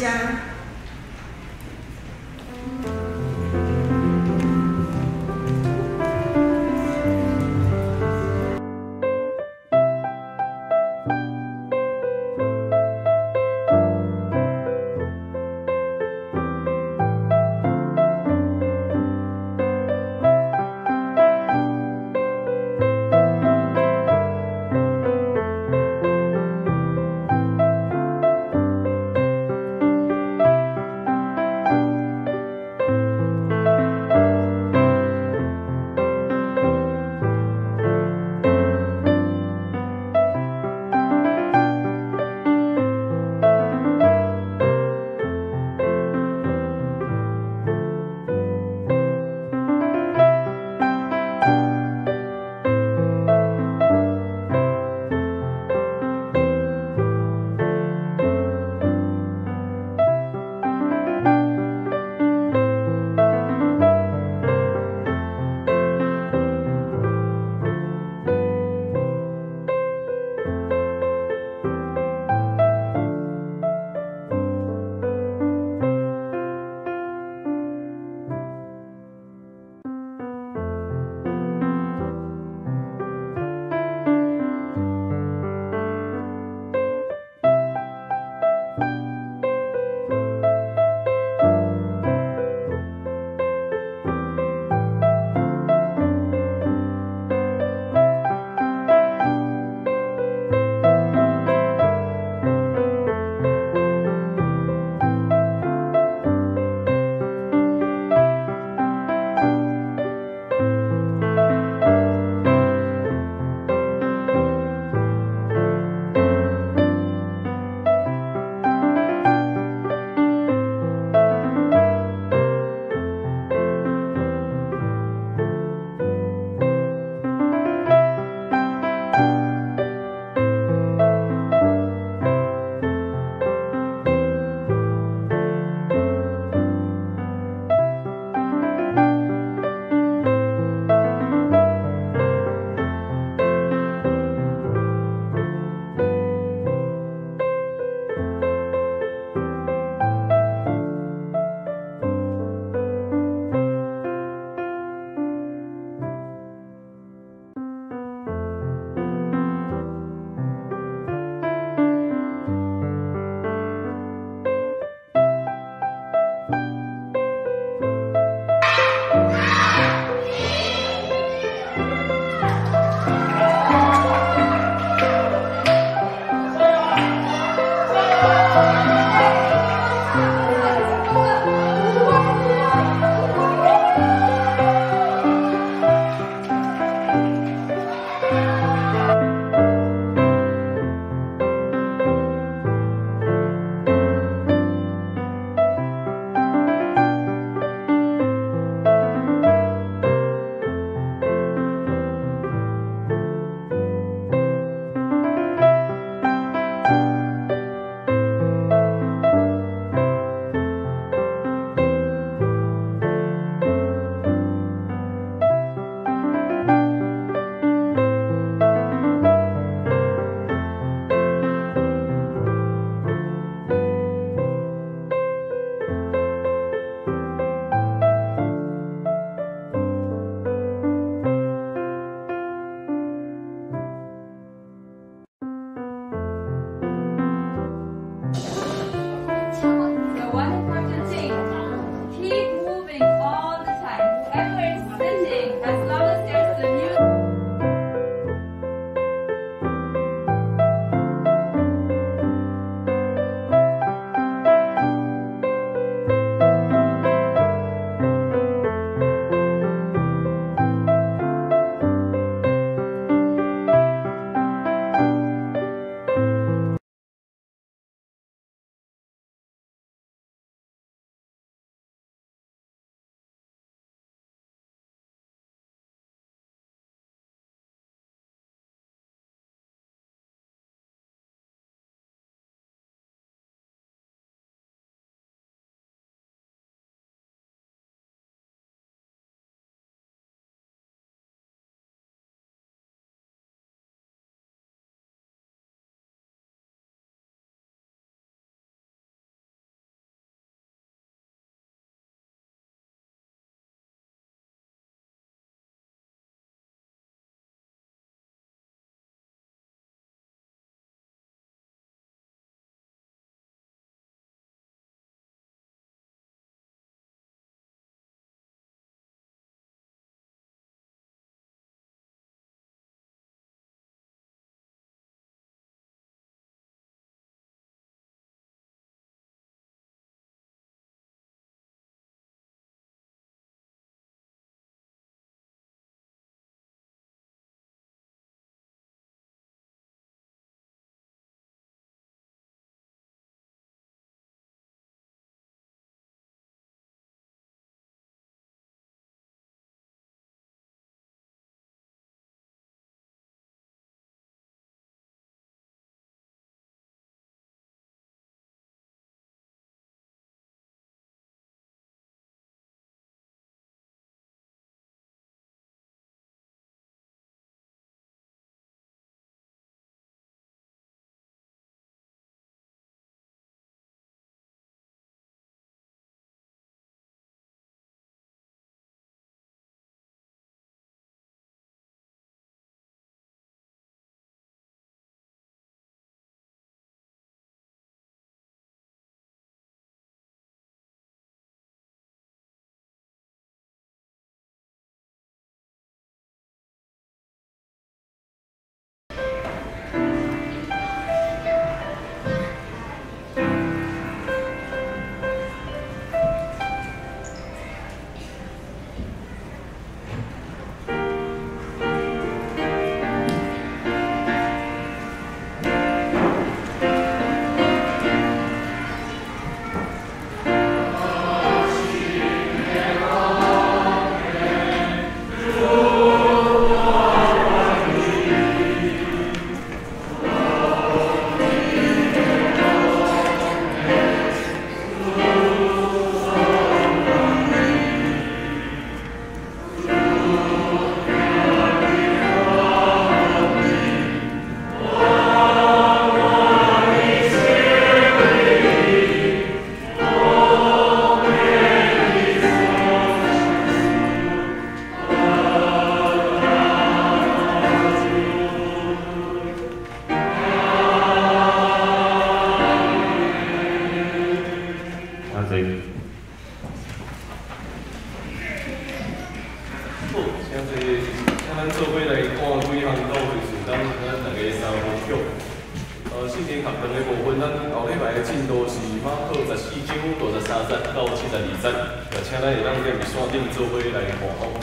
经学堂的部分，咱后礼拜的进度是马可14章53节到72节，也请咱会当踮伫线顶做伙来看吼。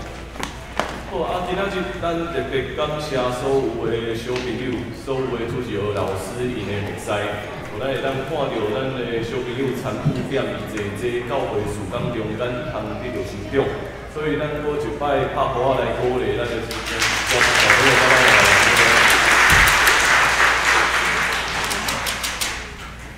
好啊，今仔日咱特别感谢所有的小朋友、所有的主日学老师𪜶的服侍，予咱会当看著咱的小朋友参与踮伫这教会事工中间，通得著成长。所以咱阁一摆拍鼓仔来鼓励咱的小朋友甲咱的老师。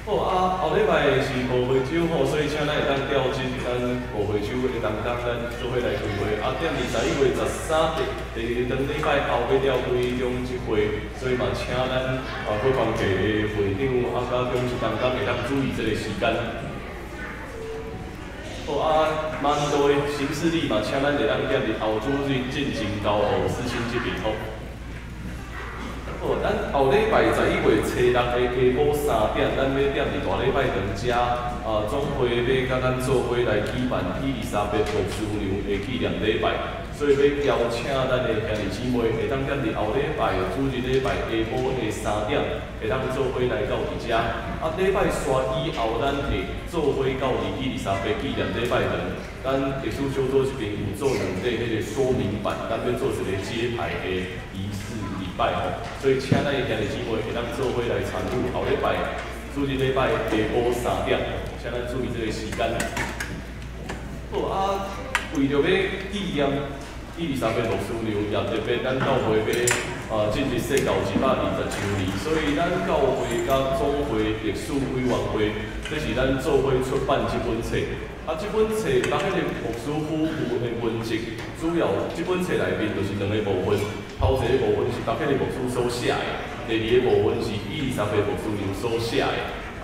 好啊，后礼拜是无会周吼，所以请咱会当调进咱无会周的当当，咱做伙来开会。啊，踮伫11月13日第二长礼拜后要召开中执会，所以嘛，请咱啊各团契的会长啊，佮中执同工会当注意这个时间。好啊，蛮多的行事历嘛，请咱会当踮伫后主日进行交予思亲这边吼。好，咱后礼拜11月初六的下晡3点，咱欲踮伫大礼拜堂遮，啊，总会欲佮咱做伙来举办伊丽莎白牧师娘的纪念礼拜，所以欲邀请咱的兄弟姊妹会当踮伫后礼拜主日礼拜下晡的3点，会当做伙来到伫遮。啊，礼拜煞以后，咱会做伙到伫伊丽莎白纪念礼拜堂，咱历史小组这边有做两块彼个说明板，咱欲做一个揭牌的仪式。拜吼，所以请咱的兄弟姊妹会当做伙来参与后礼拜主日礼拜下晡3点，请咱注意这个时间。好啊，为著欲纪念伊丽莎白牧师娘，也特别咱教会欲进入说教120周年，所以咱教会佮总会历史委员会，这是咱做伙出版这本册。啊，这本册把彼个牧师夫妇的文集，主要这本册内面就是两个部分。头一个部分是巴克利牧师所写的，第二个部分是伊丽莎白牧师娘所写的。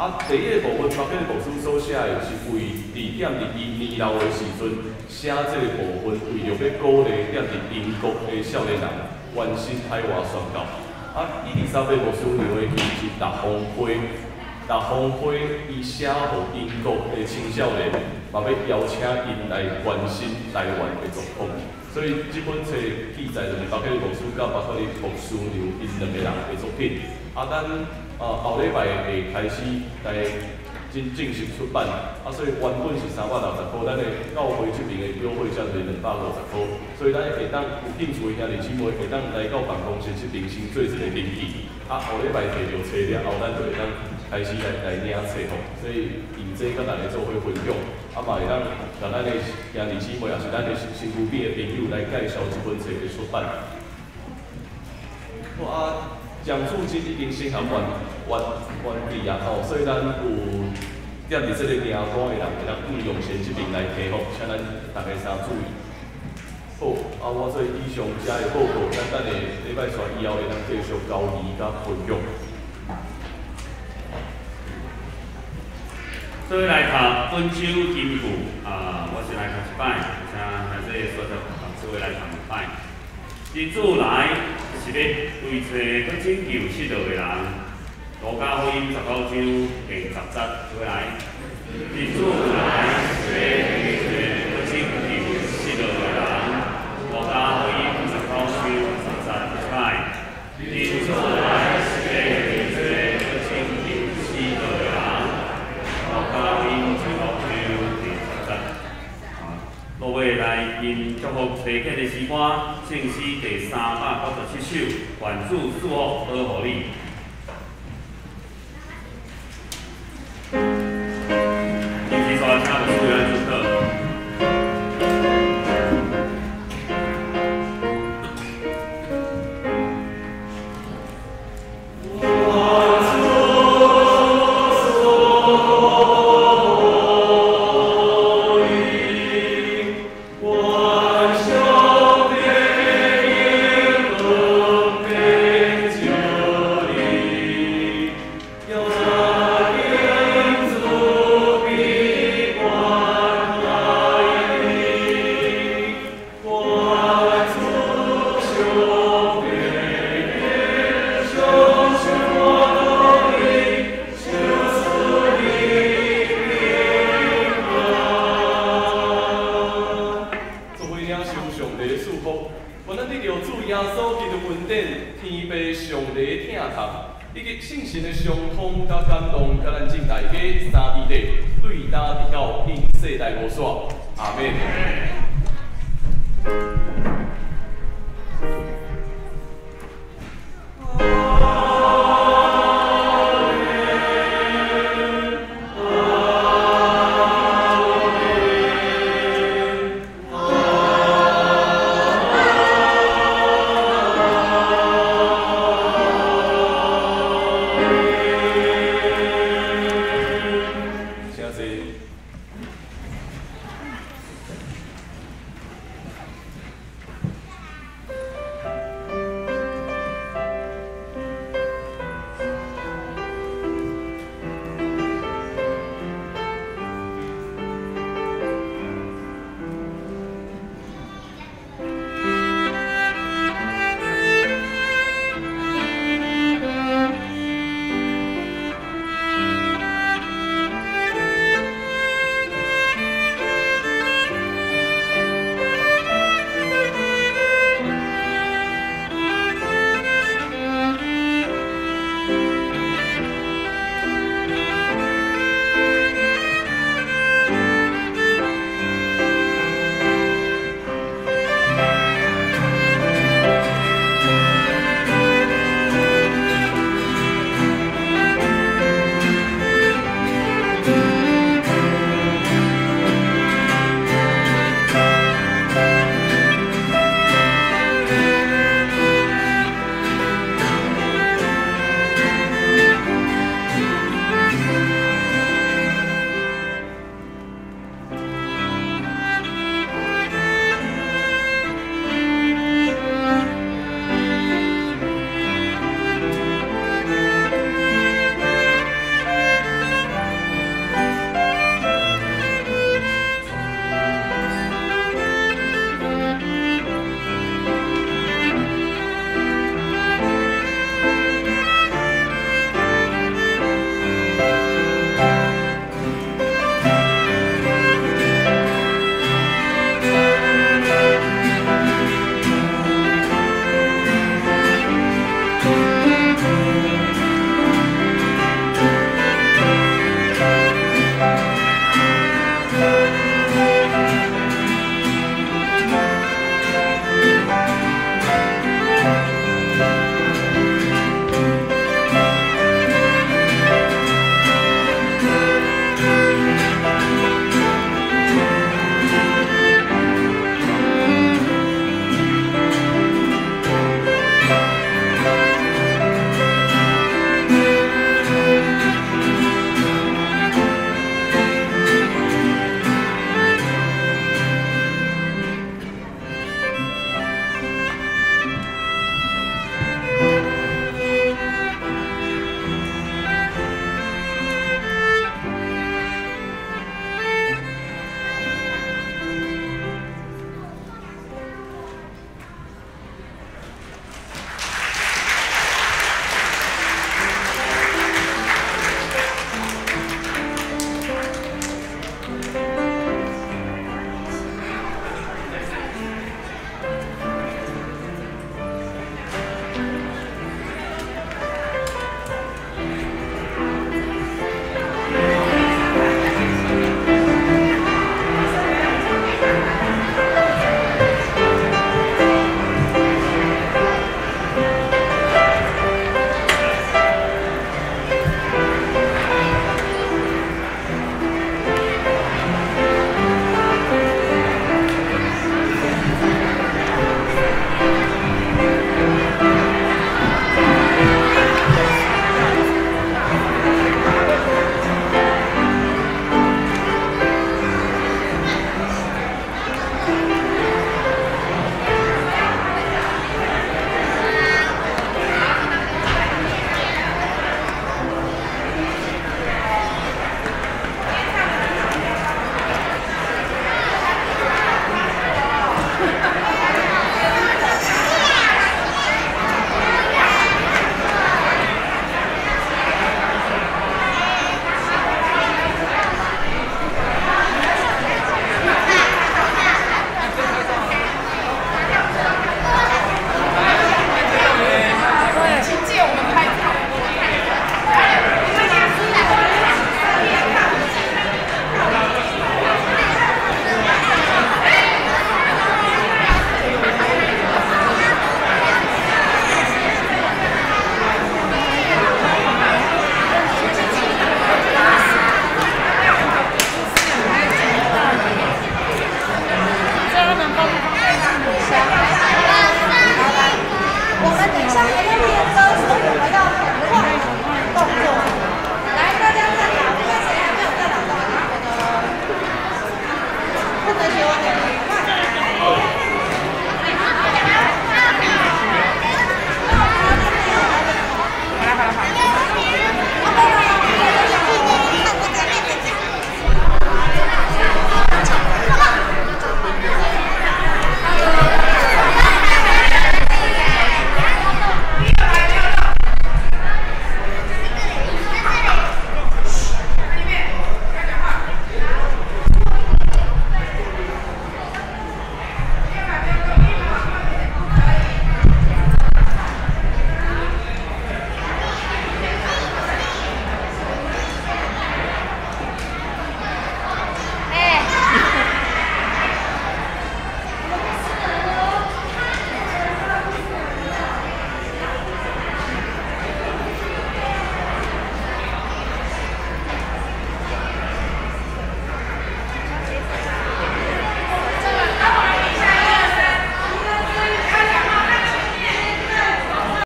啊，第一个部分巴克利牧师所写的是为伫踮伫伊年老的时阵写这个部分，为著欲鼓励踮伫英国的少年人关心海外宣教。啊，伊丽莎白牧师娘的伊是陆丰花，陆丰花伊写予英国的青少年，嘛欲邀请𪜶来关心台湾的状况。所以这本册记载就是巴克利牧师佮巴克利牧师娘𪜶两个人的作品。啊，咱后礼拜会开始来正正式出版。啊，所以原本是360箍，咱的教会这边的优惠价是250箍。所以咱会当有兴趣的兄弟姊妹会当来到办公室这边先做一个登记。啊，后礼拜提著册了后，咱就会当开始来领册吼。所以用这佮大家做伙分享。啊，嘛会当共咱的兄弟姊妹，也是咱的身躯边的朋友来介绍这本册的出版。好啊，奖助金已经审核完毕啊吼，所以咱有踮伫这个名单的人，会当向用贤这边来提吼，请咱大家三注意。好，啊，我做以上遮的报告，咱等下礼拜三以后会当继续交流佮分享。做伙来读本周金句啊，我先来读一摆，请来这说着啊，做伙来读两摆。真主来是欲追找阁拯救失落的人。路加福音19章第10节，做伙来。真主来是欲追找阁拯救失落的人。路加福音19章10节，一摆。真主来是欲追找阁拯救失落的人。路加福音19章第10节。啊，落尾来因祝福提起的诗歌，圣诗第397首，愿主赐福保护你。今天所请的师来主课。我光佮感動，佮咱眾大家三弟弟，對今直到永世代無煞。阿們。